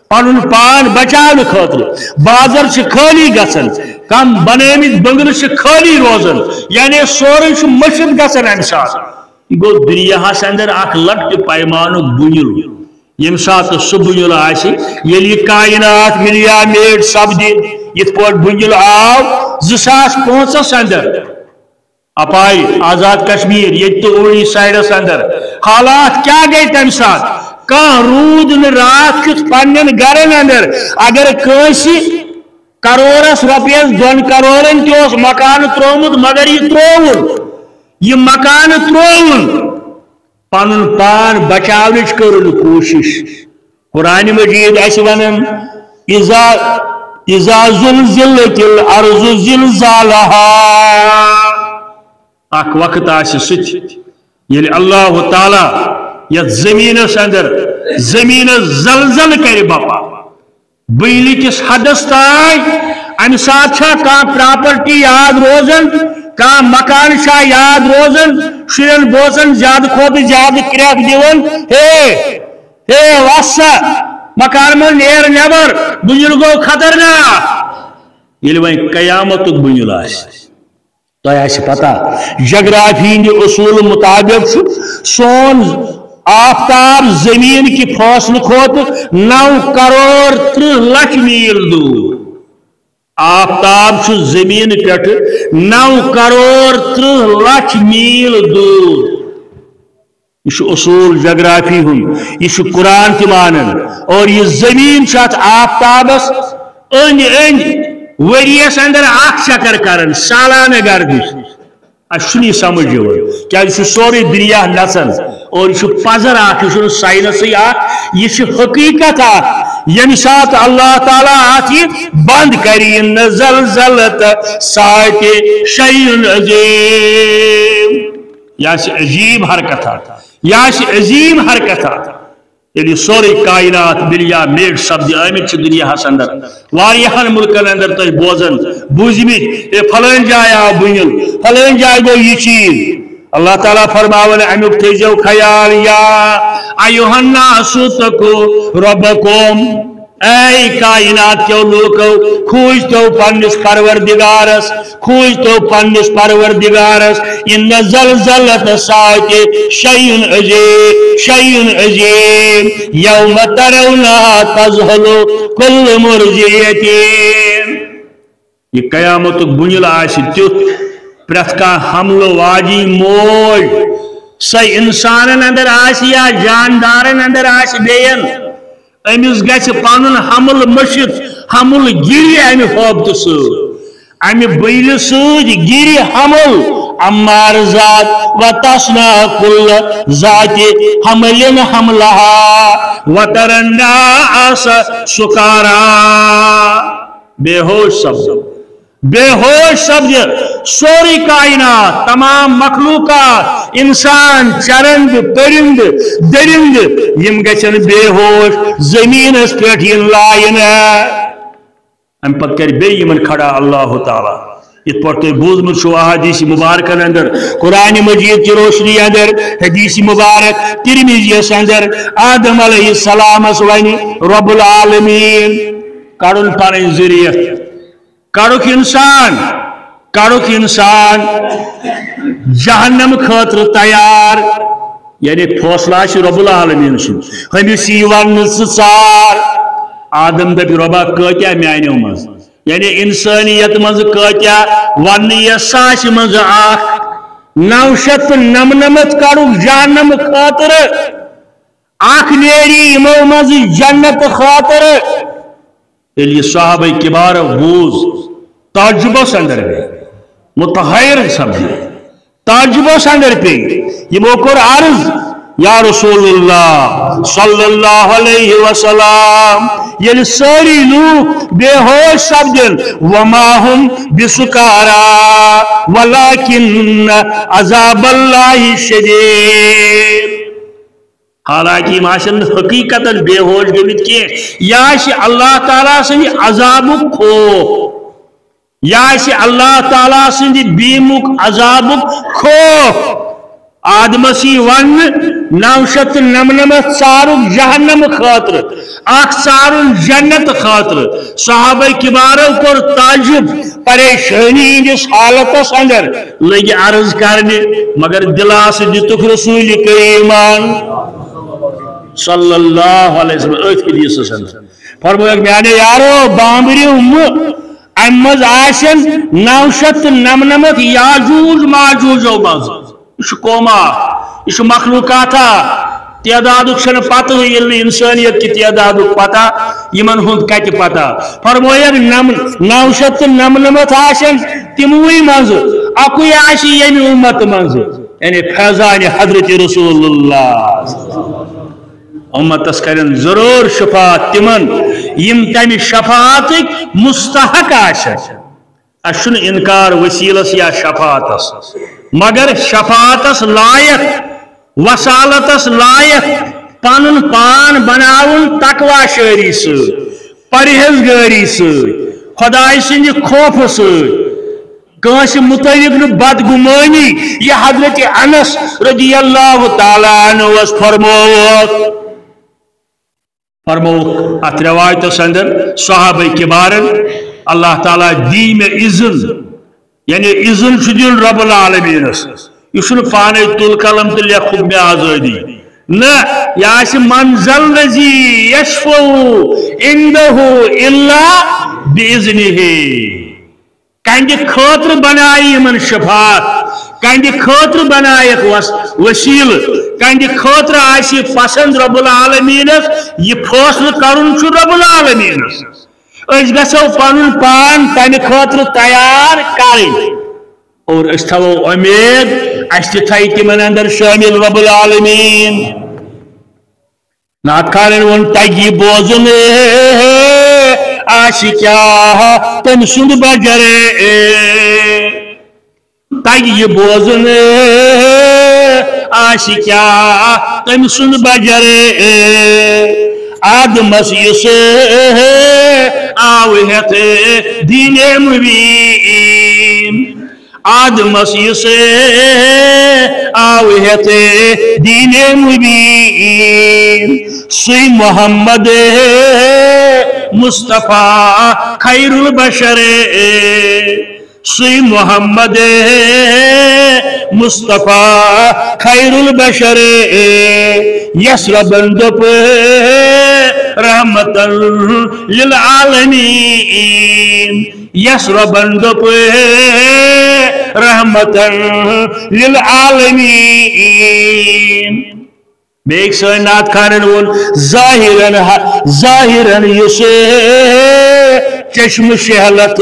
پنُن پان بچاونہٕ خٲطرٕ۔ بازر چھِ خٲلی گژھان، کم بنٲومٕتۍ بنگلہٕ چھِ خٲلی روزان، یعنی سورُے چھُ مٔشِتھ گژھان امہِ ساتہٕ۔ یہِ گوٚو دُنیاہَس اندر اکھ لۄکٹہِ پیمانُک بُنیُل۔ ییٚمہِ ساتہٕ سُہ بُنیُل آسہِ، ییٚلہِ یہِ کائنات ملیا میٹ سپدِ، یِتھ پٲٹھۍ بُنیُل آو زٕ ساس پانٛژس اندر، اپارِ آزاد کشمیر، ییٚتہِ تہٕ اوٗڑی سایڈس اندر۔ حالات کیٛاہ گٔے تمہِ ساتہٕ؟ کانٛہہ روٗد نہٕ راتھ کیُتھ پننٮ۪ن گرن اندر۔ اگر کٲنٛسہِ کرورس رۄپیس، دۄن کرورن تہِ اوس مکانہٕ ترٛوومُت، مگر یہِ ترٛووُن، یہِ مکانہٕ ترٛووُن۔ پنُن پان بچاونٕچ کٔر نہٕ کوٗشش۔ قرآن مجید آسہِ ونان، "اذا، اذا زلزلت الارض زلزالہا۔" اکھ وقت آسہِ سُہ تہِ، ییٚلہِ اللہ تعالیٰ یتھ زمینس اندر زمینس زلزل کرِ بپا۔ بجلی کس حدس تام۔ امہِ ساتہٕ چھا کانٛہہ پراپرٹی یاد روزان، کانٛہہ مکان چھا یاد روزان؟ شُرٮ۪ن بوزان زیادٕ کھۄتہٕ زیادٕ کرٛٮ۪کھ دِوان، "ہے، ہے، وَس سا، مکان منٛز نیر نٮ۪بر، بُنیُل گوٚو خطرناک۔" ییٚلہِ وۄنۍ قیامتُک بُنیُل آسہِ، تۄہہِ آسہِ پتہ، جغرافی ہٕنٛدِ اصوٗل مطابق چھُ سون آفتاب زمین کہِ فٲصلہٕ کھۄتہٕ نو کرور ترٕٛہ لچھ میٖل دوٗر۔ آفتاب چھُ زمین پٮ۪ٹھٕ نو کرور ترٕٛہ لچھ میٖل دوٗر۔ یہِ چھُ اصوٗل جغرافی ہُنٛد، یہِ چھُ قرآن تہِ مانان۔ اور یہِ زمین چھِ اتھ آفتابس أنٛدۍ أنٛدۍ ؤریس اندر اکھ چکر کران، سالانہٕ گردش۔ اسہِ چھُنہٕ یہِ سمجھ یِوان، کیازِ یہِ چھُ سورُے دُنیا نژان۔ اور یہِ چھُ پزر اکھ، یہِ چھُنہٕ ساینسٕے اکھ، یہِ چھِ حقیقت اکھ۔ ییٚمہِ ساتہٕ اللہ تعالیٰ اتھ یہِ بند کرِ، ان زلزلۃ الساعۃ شیء عظیم۔ یہِ آسہِ عجیب حرکت اکھ۔ یہِ آسہِ عظیٖم حرکتہ۔ ییٚلہِ یہِ سورُے کائنات مِلیامیٹ سپدِ، آمٕتۍ چھِ دُنیاہَس اندر، واریاہَن مُلکَن اندر تۄہہِ بوزان، بوٗزمٕتۍ، ہے فلٲنۍ جایہِ آو بُنِل، فلٲنۍ جایہِ گوٚو یہِ چیٖز۔ اللہ تعالیٰ فرماوان، اَمیُک تھٲیزیو خیال، یا ایھا الناس اتقوا ربکم، اے کائنات کیو لوکو، کھوٗژ تو پننِس پروردگارس، کھوٗژ تو پننِس پروردگارس۔ ان زلزلۃ الساعۃ شیء عظیم، شیء عظیم، یوم ترونہا تذہل کل مرضعۃ۔ یہِ قیامتُک بُنیُل آسہِ تیُتھ، پرٛٮ۪تھ کانٛہہ حملہٕ واجی موج، سۄ انسانن اندر آسہِ یا جاندارن اندر آسہِ بیٚین، أمِس گژھِ پنُن حمل مٔشِتھ، حمل گِرِ امہِ ہوبتہٕ سۭتۍ، امہِ بُنلہِ سۭتۍ گِرِ حمل، عمار ذات و تصنع کل ذات حمل حملہا و تر الناس سکارا۔ بے ہوش سپدِ، بے ہوش سپدِ سورُے کائنات، تمام مخلوقات، انسان، چرند، پرند، درند، یِم گژھن بے ہوش زمینس پٮ۪ٹھ یِن لاینہٕ۔ امہِ پتہٕ کرِ بیٚیہِ یِمن کھڑا اللہ تعالیٰ۔ یِتھ پٲٹھۍ تۄہہِ بوٗزمُت چھُو احادیث مبارکن اندر، قرآن مجید چہِ روشنی اندر، حدیث مبارک ترمذیس اندر، آدم علیہ السلامس ونہِ رب العالمین کڑُن پنٕنۍ ذریعہ۔ کڑُکھ انسان، کڑُکھ انسان جہنم خٲطرٕ تیار۔ یعنی فٲصلہٕ آسہِ رب العالمین سُنٛد۔ ہُمِس یی وننہٕ، ژٕ ژار۔ آدم دپہِ، رۄبا، کٲتیٛاہ میانیو منٛز؟ یعنی انسانیت منٛز کٲتیٛاہ؟ وننہٕ یِیَس ساسہِ منٛز اکھ۔ نو شیٚتھ تہٕ نمنمتھ کڑُکھ جہنم خٲطرٕ، اکھ نیری یِمو منٛز جنت خٲطرٕ۔ ییٚلہِ یہِ صحابہ کبارو بوٗز، تعجبس اندر پیٚیہِ، متحیر سپدِ، تعجبس اندر پیٚیہِ۔ یِمو کوٚر عرض، یا رسول اللہ صلی اللہ علیہ وسلم، ییٚلہِ سٲری لوٗکھ بے ہوش سپدن، وما هم بسکارا ولکن عذاب اللہ شدید۔ حالانکہ یِم آسن نہٕ حقیقتاً بے ہوش گٔمٕتۍ کینٛہہ۔ یہِ آسہِ اللہ تعالیٰ سٕنٛدِ عذابُک خوف۔ یہِ آسہِ اللہ تعالیٰ سٕنٛدِ بیٖمُک عذابُک خوف۔ آدمس یی وننہٕ، نو شیٚتھ تہٕ نمنمتھ ژارُکھ جہنم خٲطرٕ، اکھ ژارُن جنت خٲطرٕ۔ صحابہ کبارو کوٚر تعجب، پریشٲنی ہٕنٛدِس حالتس اندر لٔگۍ عرض کرنہِ، مگر دلاسہٕ دِتُکھ رسول کریٖمن صلی اللہ علیہ وسلم أتھۍ حدیثس اندر۔ فرمٲیکھ، میانیو یارو، بامبریو مہٕ، امہِ منٛز آسن نو شیٚتھ تہٕ نمنمتھ یاجوج ماجوجو منٛز۔ یہِ چھُ قوما، یہِ چھُ مخلوقاتا۔ تعدادُک چھنہٕ پتہٕ، ییٚلہِ نہٕ انسانیت کہِ تعدادُک پتہ، یِمن ہُنٛد کتہِ پتہ؟ فرمٲیکھ، نم-، نو شیٚتھ تہٕ نمنمتھ آسن تِموٕے منٛزٕ، اکُے آسہِ ییٚمہِ اُمت منٛزٕ، یعنی فیضانِ حضرت رسول اللہ۔ اُمتس کرن ضرور شفاعت تِمن، یِم تمہِ شفاعتٕکۍ مستحق آسن۔ اسہِ چھُنہٕ انکار وسیلس یا شفاعتس، مگر شفاعتس لایق، وسالتس لایق پنُن پان بناوُن تقوی شٲری سۭتۍ، پرہیزگٲری سۭتۍ، خدایہِ سٕنٛدِ خوفہٕ سۭتۍ، کٲنٛسہِ متعلق نہٕ بدگمٲنی۔ یہِ حضرت انس رضی اللہ تعالیٰ عنہ وس فرمووُکھ۔ فرمووُکھ اتھ روایتس اندر صحابہ کبارن، اللہ تعالیٰ دی مےٚ اذن، یعنی اذن چھُ دیُن رب العالمینس۔ یہِ چھُنہٕ پانے تُل قلم تہٕ لیکھُکھ مےٚ آزٲدی۔ نہ، یہِ آسہِ من ذا الذی یشفع عندہ الا باذنہ۔ کہندِ خٲطرٕ بنایہِ یِمن شفاعت، کہندِ خٲطرٕ بنایکھ وس-، وسیلہٕ، کہندِ خٲطرٕ آسہِ پسند رب العالمینس، یہِ فٲصلہٕ کرُن چھُ رب العالمینس۔ أسۍ گژھو پنُن پان تمہِ خٲطرٕ تیار کرٕنۍ، اور أسۍ تھاوو اُمید، اسہِ تہِ تھایہِ تِمن اندر شٲمِل رب العالمین۔ نعت خانن ووٚن، تگہِ بوزُن آسہِ کیٛاہ تٔمۍ سُنٛد بجر، تگہِ بوزُن آسہِ کیٛاہ تٔمۍ سُنٛد بجر۔ آدمس یُس آو ہٮ۪تھ دیٖنِ مُبیٖن، آدمس یُس آو ہٮ۪تھ دیٖنِ مُبیٖن، سُے محمد مصطفیٰ خیر البشر۔ سُے محمد مصطفیٰ خیر البشر، یس ربن دوٚپ رحمتن للعالمین، یس ربن دوٚپ رحمتن للعالمین۔ بیٚیہِ سٲنۍ نعت خانن ووٚن، ظٲہِرن ہ-، ظٲہِرن یُس چشم شہلت،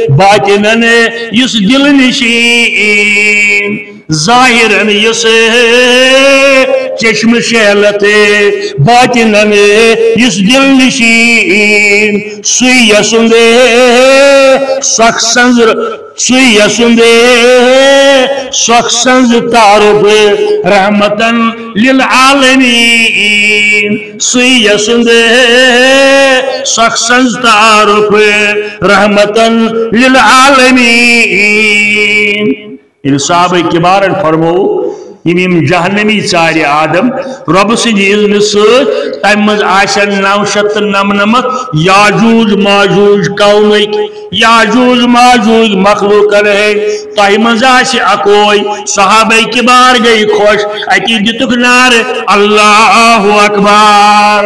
باطنن یُس دل نشین۔ ظٲہِرن یُس چشم شہلت، باطنن یُس دل نشین۔ سُے یسُنٛد سخ سنٛز سُے یسُنٛد سۄکھ سنٛز تعارُف رحمتن للعالمین۔ سُے یسُنٛد سۄکھ سنٛز تعارُف رحمتن للعالمین۔ ییٚلہِ صحابہ کبارن فرموو، یِم یِم جہنمی ژارِ آدم رۄبہٕ سٕنٛدِ اذنہٕ سۭتۍ، تَمہِ منٛز آسن نو شیٚتھ تہٕ نَمنَمَتھ یاجوج ماجوج قومٕکۍ، یاجوج ماجوج مخلوقن ہٕنٛدۍ۔ تۄہہِ منٛز آسہِ اکوے۔ صحابہ کبار گٔے خۄش، اتی دِتُکھ نعرٕ، اللہ اکبر۔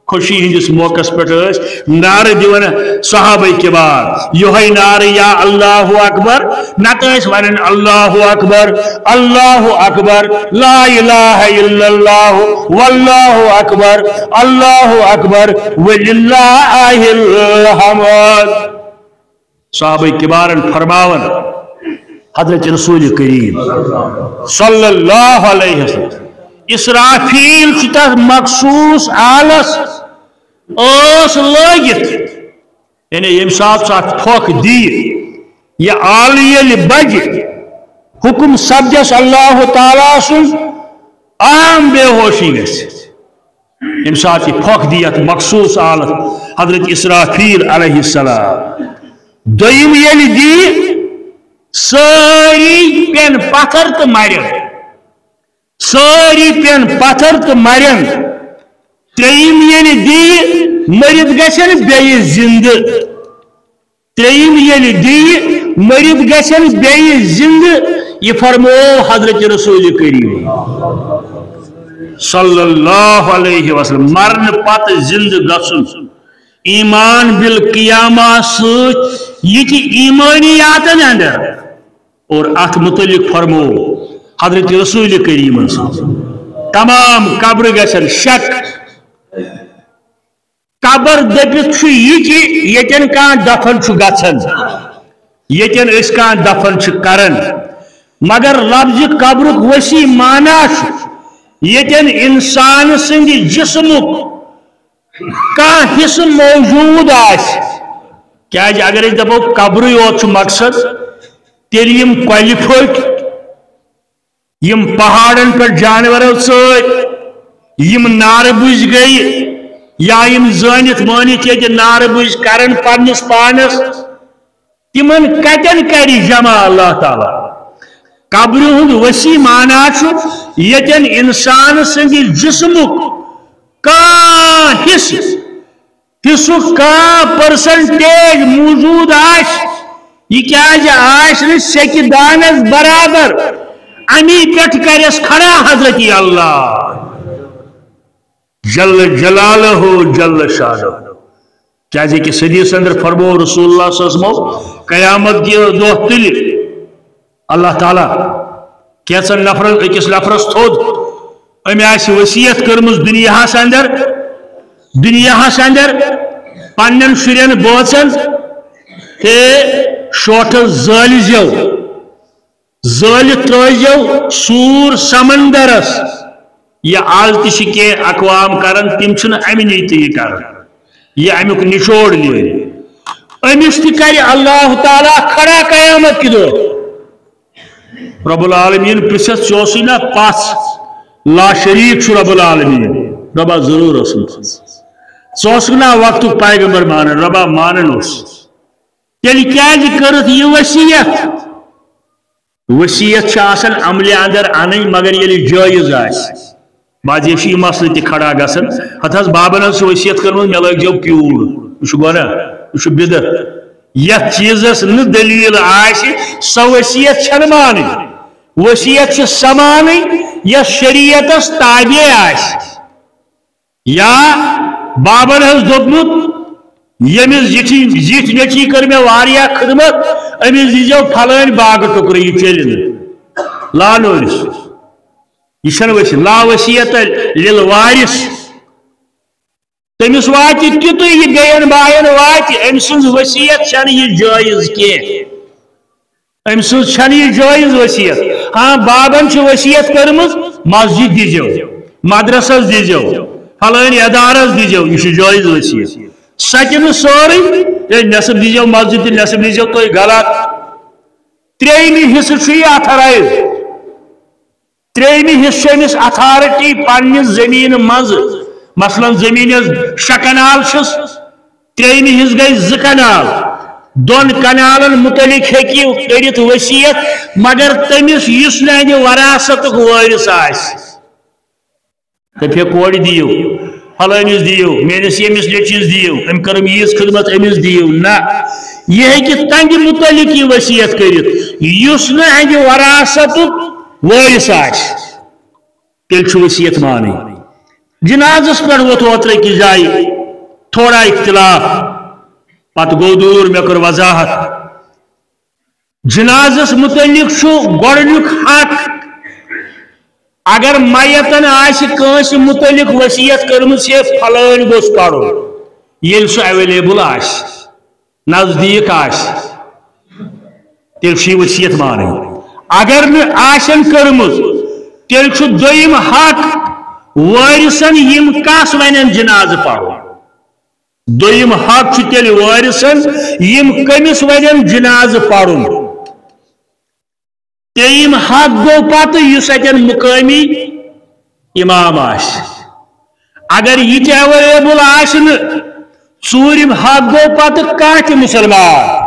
خوشی ہٕنٛدِس موقعس پٮ۪ٹھ ٲسۍ نعرٕ دِوان صحابہ کبار، یِہوٚے نعرٕ یا اللہ اکبر، نتہٕ ٲسۍ ونان اللہ اکبر، اللہ اکبر، لا الہ الا اللہ، واللہ اکبر، اللہ اکبر، وللہ الحمد۔ صحابہ کبارن فرماون، حضرت رسول کریم صلی اللہ علیہ وسلم، اسرافیل چھُ تتھ مخصوص آلس ٲس لٲگِتھ، یعنی ییٚمہِ ساتہٕ سُہ اتھ پھۄکھ دِیہِ، یہِ آلہٕ ییٚلہِ بجہِ، حکم سپدٮ۪س اللہ تعالیٰ سُنٛد، عام بے ہوشی گژھِ۔ ییٚمہِ ساتہٕ یہِ پھۄکھ دی یتھ مخصوص آلس حضرت اسرافیل علیہ السلام۔ دوٚیِم ییٚلہِ دی، سٲری پٮ۪ن پتھر تہٕ مرن۔ سٲری پٮ۪ن پتھر تہٕ مرن۔ ترٛیٚیِم ییٚلہِ دی، مٔرِتھ گژھن بیٚیہِ زِندٕ۔ ترٛیٚیِم ییٚلہِ دِیہِ، مٔرِتھ گژھن بیٚیہِ زِندٕ۔ یہِ فرموو حضرت رسول کریم صلی اللہ علیہ وسلم۔ مرنہٕ پتہٕ زِندٕ گژھُن، ایمان بالقیامہ سۭتۍ، یہِ تہِ ایمانیاتن اندر۔ اور اتھ متعلق فرموو حضرت رسول کریمن صلی اللہ علیہ وسلم، تمام قبرٕ گژھن شک۔ قبر دٔپِتھ چھُ یہِ کہِ ییٚتٮ۪ن کانٛہہ دفن چھُ گژھان، ییٚتٮ۪ن أسۍ کانٛہہ دفن چھِ کران، مگر لفظِ قبرُک وسیع معنی چھُ ییٚتٮ۪ن انسان سٕنٛدِ جسمُک کانٛہہ حصہٕ موجود آسہِ۔ کیازِ اگر أسۍ دپو قبرٕے یوت چھُ مقصد، تیٚلہِ یِم کۄلہِ پھٔٹۍ، یِم پہاڑن پٮ۪ٹھ جانورو ژٲپۍ، یِم نارٕ بٕجۍ گٔیہِ، یا یِم زٲنِتھ مٲنِتھ ییٚتہِ نارٕ بٕجۍ کرن پننِس پانس، تِمن کتٮ۪ن کرِ جمع اللہ تعالیٰ؟ قبرِ ہُنٛد وسیع معنی چھُ ییٚتٮ۪ن انسان سٕنٛدِ جسمُک کانٛہہ حصہٕ، حصُک کانٛہہ percentage موجود آسہِ، یہِ کیازِ آسہِ نہٕ سیٚکہِ دانس برابر، امی پٮ۪ٹھ کرٮ۪س کھڑا حضرت اللہ جل جلالہ جل شانہ۔ کیازِ کہِ حدیث اندر فرمو رسول اللہ صلی اللہ علیہ وسلم، قیامت دِ دۄہ تُلہِ اللہ تعالیٰ کینٛژن نفرن، أکِس نفرس تھوٚد، أمۍ آسہِ وصیت کٔرمٕژ دُنیاہس اندر، دُنیاہس اندر پننٮ۪ن شُرٮ۪ن بٲژن تہٕ شوٹھس زٲلۍ زیو، زٲلِتھ ترٲوزیو سوٗر سمندرس۔ یہِ آز تہِ چھِ کینٛہہ اقوام کران، تِم چھِنہٕ امہِ نِش تہِ یہِ کران، یہِ امیُک نچوڑ نیرِ۔ أمِس تہِ کرِ اللہ تعالیٰ کھڑا قیامت کہِ دۄہ۔ رب العالمین پرژھس، ژٕ اوسُے نا پژھ؟ لا شریک چھُ رب العالمین۔ ربا ضرور اوسُم پژھ۔ ژٕ اوسُکھ نا وقتُک پیغمبر مانان؟ ربا مانان اوس۔ تیٚلہِ کیازِ کٔرٕتھ یہِ وصیت؟ وصیت چھِ آسان عملہِ اندر انٕنۍ، مگر ییٚلہِ جٲیز آسہِ۔ بعض چھُ یہِ مسلہٕ تہِ کھڑا گژھان، ہتہٕ حظ بابن حظ چھِ وصیت کٔرمٕژ، مےٚ لٲگۍ زیو پیوٗر، یہِ چھُ گۄناہ، یہِ چھُ بدعت۔ یتھ چیٖزس نہٕ دلیل آسہِ، سۄ وصیت چھنہٕ مانٕنۍ۔ وصیت چھِ سۄ مانٕنۍ یۄس شریعتس تابع آسہِ۔ یا بابن حظ دوٚپمُت، ییٚمِس زِٹھِ، زِٹھِ نیٚچی کٔر مےٚ واریاہ خدمت، أمِس دیٖزیو پھلٲنۍ باغہٕ ٹُکرٕ، یہِ چلہِ نہٕ۔ لا نورس۔ یہِ چھنہٕ وصیت، لا وصیت للوارث۔ تٔمِس واتہِ تیُتُے، یہِ بیٚین باین واتہِ، أمۍ سٕنٛز وصیت چھنہٕ یہِ جٲیز کینٛہہ۔ أمۍ سٕنٛز چھنہٕ یہِ جٲیز وصیت۔ ہاں، بابن چھِ وصیت کٔرمٕژ، مسجد دیٖزیو، مدرسس دیٖزیو، فلٲنۍ ادارس دیٖزیو، یہِ چھُ جٲیز وصیت۔ سۄ تہِ نہٕ سٲرٕے، ہے، نٮ۪صٕف دیٖزیو مسجد تہٕ نٮ۪صٕف دیٖزیو تُہۍ، غلط۔ ترٛیٚیِمہِ حصہٕ چھُ یہِ اتھرایز۔ ترٛیٚیِمہِ حصہٕ چھُ أمِس اتھارٹی پننہِ زٔمیٖنہٕ منٛزٕ، مثلاً زٔمیٖنس شےٚ کنال چھِس، ترٛیٚیِمہِ حصہٕ گٔے زٕ کنال۔ دۄن کنالن مُتعلق ہیٚکہِ یہِ کٔرِتھ وصیت، مگر تٔمِس یُس نہٕ اَمہِ وراثتُک وٲرِث آسہِ۔ دَپہِ ہے، کورِ دِیِو، فلٲنِس دِیِو، میٲنِس ییٚمِس نیٚچوِس دِیِو، أمۍ کٔرٕم ییٖژ خدمت، أمِس دِیِو۔ نہ، یہِ ہیٚکہِ تَمہِ مُتعلق یہِ وصیت کٔرِتھ، یُس نہٕ اَمہِ وراثتُک وٲرِث آسہِ۔ تیٚلہِ چھُ وصیت مانٕنۍ۔ جنازس پٮ۪ٹھ ووت اوترٕ أکِس جایہِ تھوڑا اختلاف، پتہٕ گوٚو دوٗر، مےٚ کٔر وضاحت۔ جنازس متعلق چھُ گۄڈنیُک حق، اگر میتن آسہِ کٲنٛسہِ متعلق وصیت کٔرمٕژ، ہے فلٲنۍ گوٚژھ پرُن، ییٚلہِ سُہ اویلیبل آسہِ، نزدیٖک آسہِ، تیٚلہِ چھُ یہِ وصیت مانٕنۍ۔ اگر نہٕ آسن کٔرمٕژ، تیٚلہِ چھُ دوٚیِم حق وٲرثن، یِم کس ونن جنازٕ پرُن۔ دوٚیِم حق چھُ تیٚلہِ وٲرثن، یِم کٔمِس ونن جنازٕ پرُن۔ ترٛیٚیِم حق گوٚو پتہٕ یُس اتٮ۪ن مقٲمی امام آسہِ۔ اگر یہِ تہِ اویلیبل آسہِ نہٕ، ژوٗرِم حق گوٚو پتہٕ کانٛہہ تہِ مُسلمان،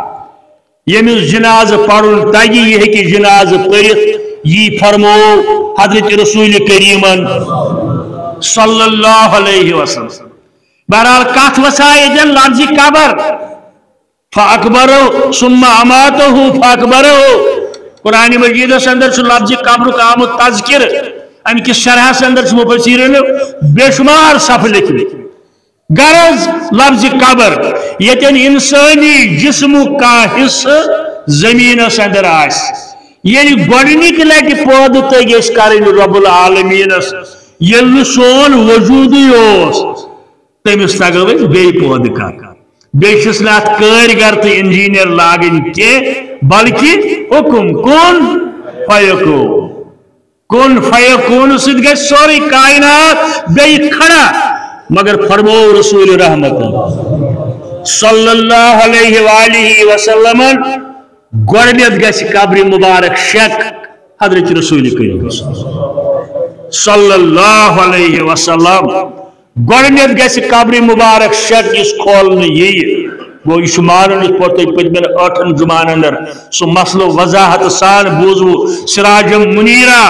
ییٚمِس جنازٕ پرُن تگہِ، یہِ ہیٚکہِ جنازٕ پٔرِتھ۔ یی فرموو حضرت رسول کریمن صلی اللہ علیہ وسلم۔ بہرحال، کتھ وسا ییٚتٮ۪ن لفظِ قبر، فاقبرہ ثم اماتہ فاقبرہ۔ قرآن مجیدس اندر چھُ لفظِ قبرُک آمُت تذکر، امہِ کِس شرحس اندر چھُ مفسرینو بے شمار صفحہٕ لیکھمٕتۍ۔ غرض، لفظِ قبر، ییٚتٮ۪ن انسٲنی جسمُک کانٛہہ حصہٕ زمینس اندر آسہِ، ییٚلہِ گۄڈنِکہِ لٹہِ پٲدٕ تٔگۍ أسۍ کرٕنۍ رب العالمینس، ییٚلہِ نہٕ سون وجودٕے اوس، تٔمِس تگو أسۍ بیٚیہِ پٲدٕ کرٕنۍ۔ بیٚیہِ چھِس نہٕ اتھ کٲرۍ گر تہٕ انجینئر لاگٕنۍ کینٛہہ، بلکہِ حکم کُن فیکون۔ کُن فیکون سۭتۍ گژھِ سورُے کائنات بیٚیہِ کھڑا، مگر فرموو رسول رحمت صلی اللہ علیہ وآلہ وسلمن، گۄڈٕنیتھ گژھِ قبرِ مبارک شک حضرت رسول کریم صلی اللہ علیہ وسلم۔ گۄڈٕنیتھ گژھِ قبرِ مبارک شک یُس کھولنہٕ یِیہِ۔ گوٚو، یہِ چھُ مانُن، یِتھ پٲٹھۍ تۄہہِ پٔتمٮ۪ن ٲٹھن جُمعن اندر سُہ مسلہٕ وضاحت سان بوٗزوٕ سراجم منیرا۔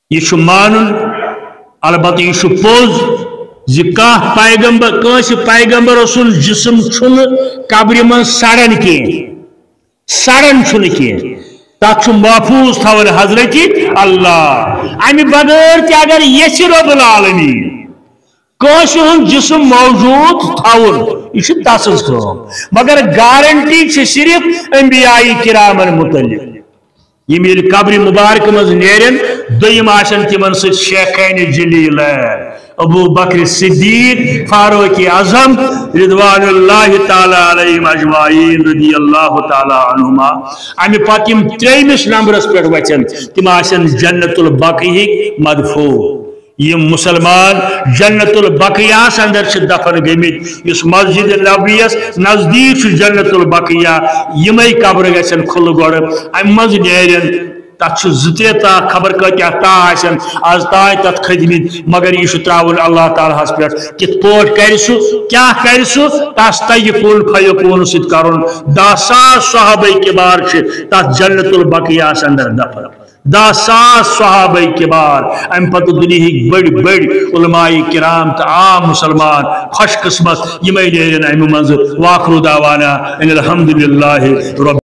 یہِ چھُ مانُن، البتہ یہِ چھُ پوٚز زِ کانٛہہ پیغمبر، کٲنٛسہِ پیغمبر سُنٛد جسم چھُنہٕ قبرِ منٛز سڑان کینٛہہ۔ سڑان چھُنہٕ کینٛہہ، تتھ چھُ محفوظ تھاوان حضرت اللہ۔ امہِ بغٲر تہِ اگر یژھِ رب العالمین کٲنٛسہِ ہُنٛد جسم موجود تھاوُن، یہِ چھِ تسٕنٛز کٲم، مگر گارنٹی چھِ صرف انبیاء کرامن متعلق۔ یِم ییٚلہِ قبرِ مبارکہٕ منٛز نیرن، دوٚیِم آسن تِمن سۭتۍ شیخین جلیلین۔ ابو بکر صدیق، فاروق اعظم، رضوان اللہ تعالیٰ علیہم اجمعین، رضی اللہ تعالیٰ عنہما۔ امہِ پتہٕ یِم ترٛیٚیمِس نمبرس پٮ۪ٹھ وۄتھن، تِم آسن جنت البقیعٕکۍ مدفون۔ یِم مسلمان جنت البقیعس اندر چھِ دفن گٔمٕتۍ، یُس مسجد نبویس نزدیٖک چھُ جنت البقیع، یِمے قبرٕ گژھن کھُلہٕ گۄڈٕ۔ امہِ منٛز نیرن، تتھ چھُ زٕ ترٛےٚ تاہ، خبر کۭتیاہ تاہ آسن از تام تتھ کھٔتۍ مٕتۍ، مگر یہِ چھُ ترٛاوُن اللہ تعالیٰ ہس پٮ۪ٹھ۔ کِتھ پٲٹھۍ کرِ سُہ، کیٛاہ کرِ سُہ، تس تگہِ کُن فیکون سۭتۍ کرُن۔ دَہ ساس صحابہ کبار چھِ تتھ جنت البقیعس اندر دفن۔ دَہ ساس صحابہ کبار، امہِ پتہٕ دُنیہٕکۍ بٔڑۍ بٔڑۍ علماء کرام تہٕ عام مسلمان، خوش قسمت، یِمے نیرن امہِ منٛزٕ۔ وآخر دعوانا ان الحمد للہ رب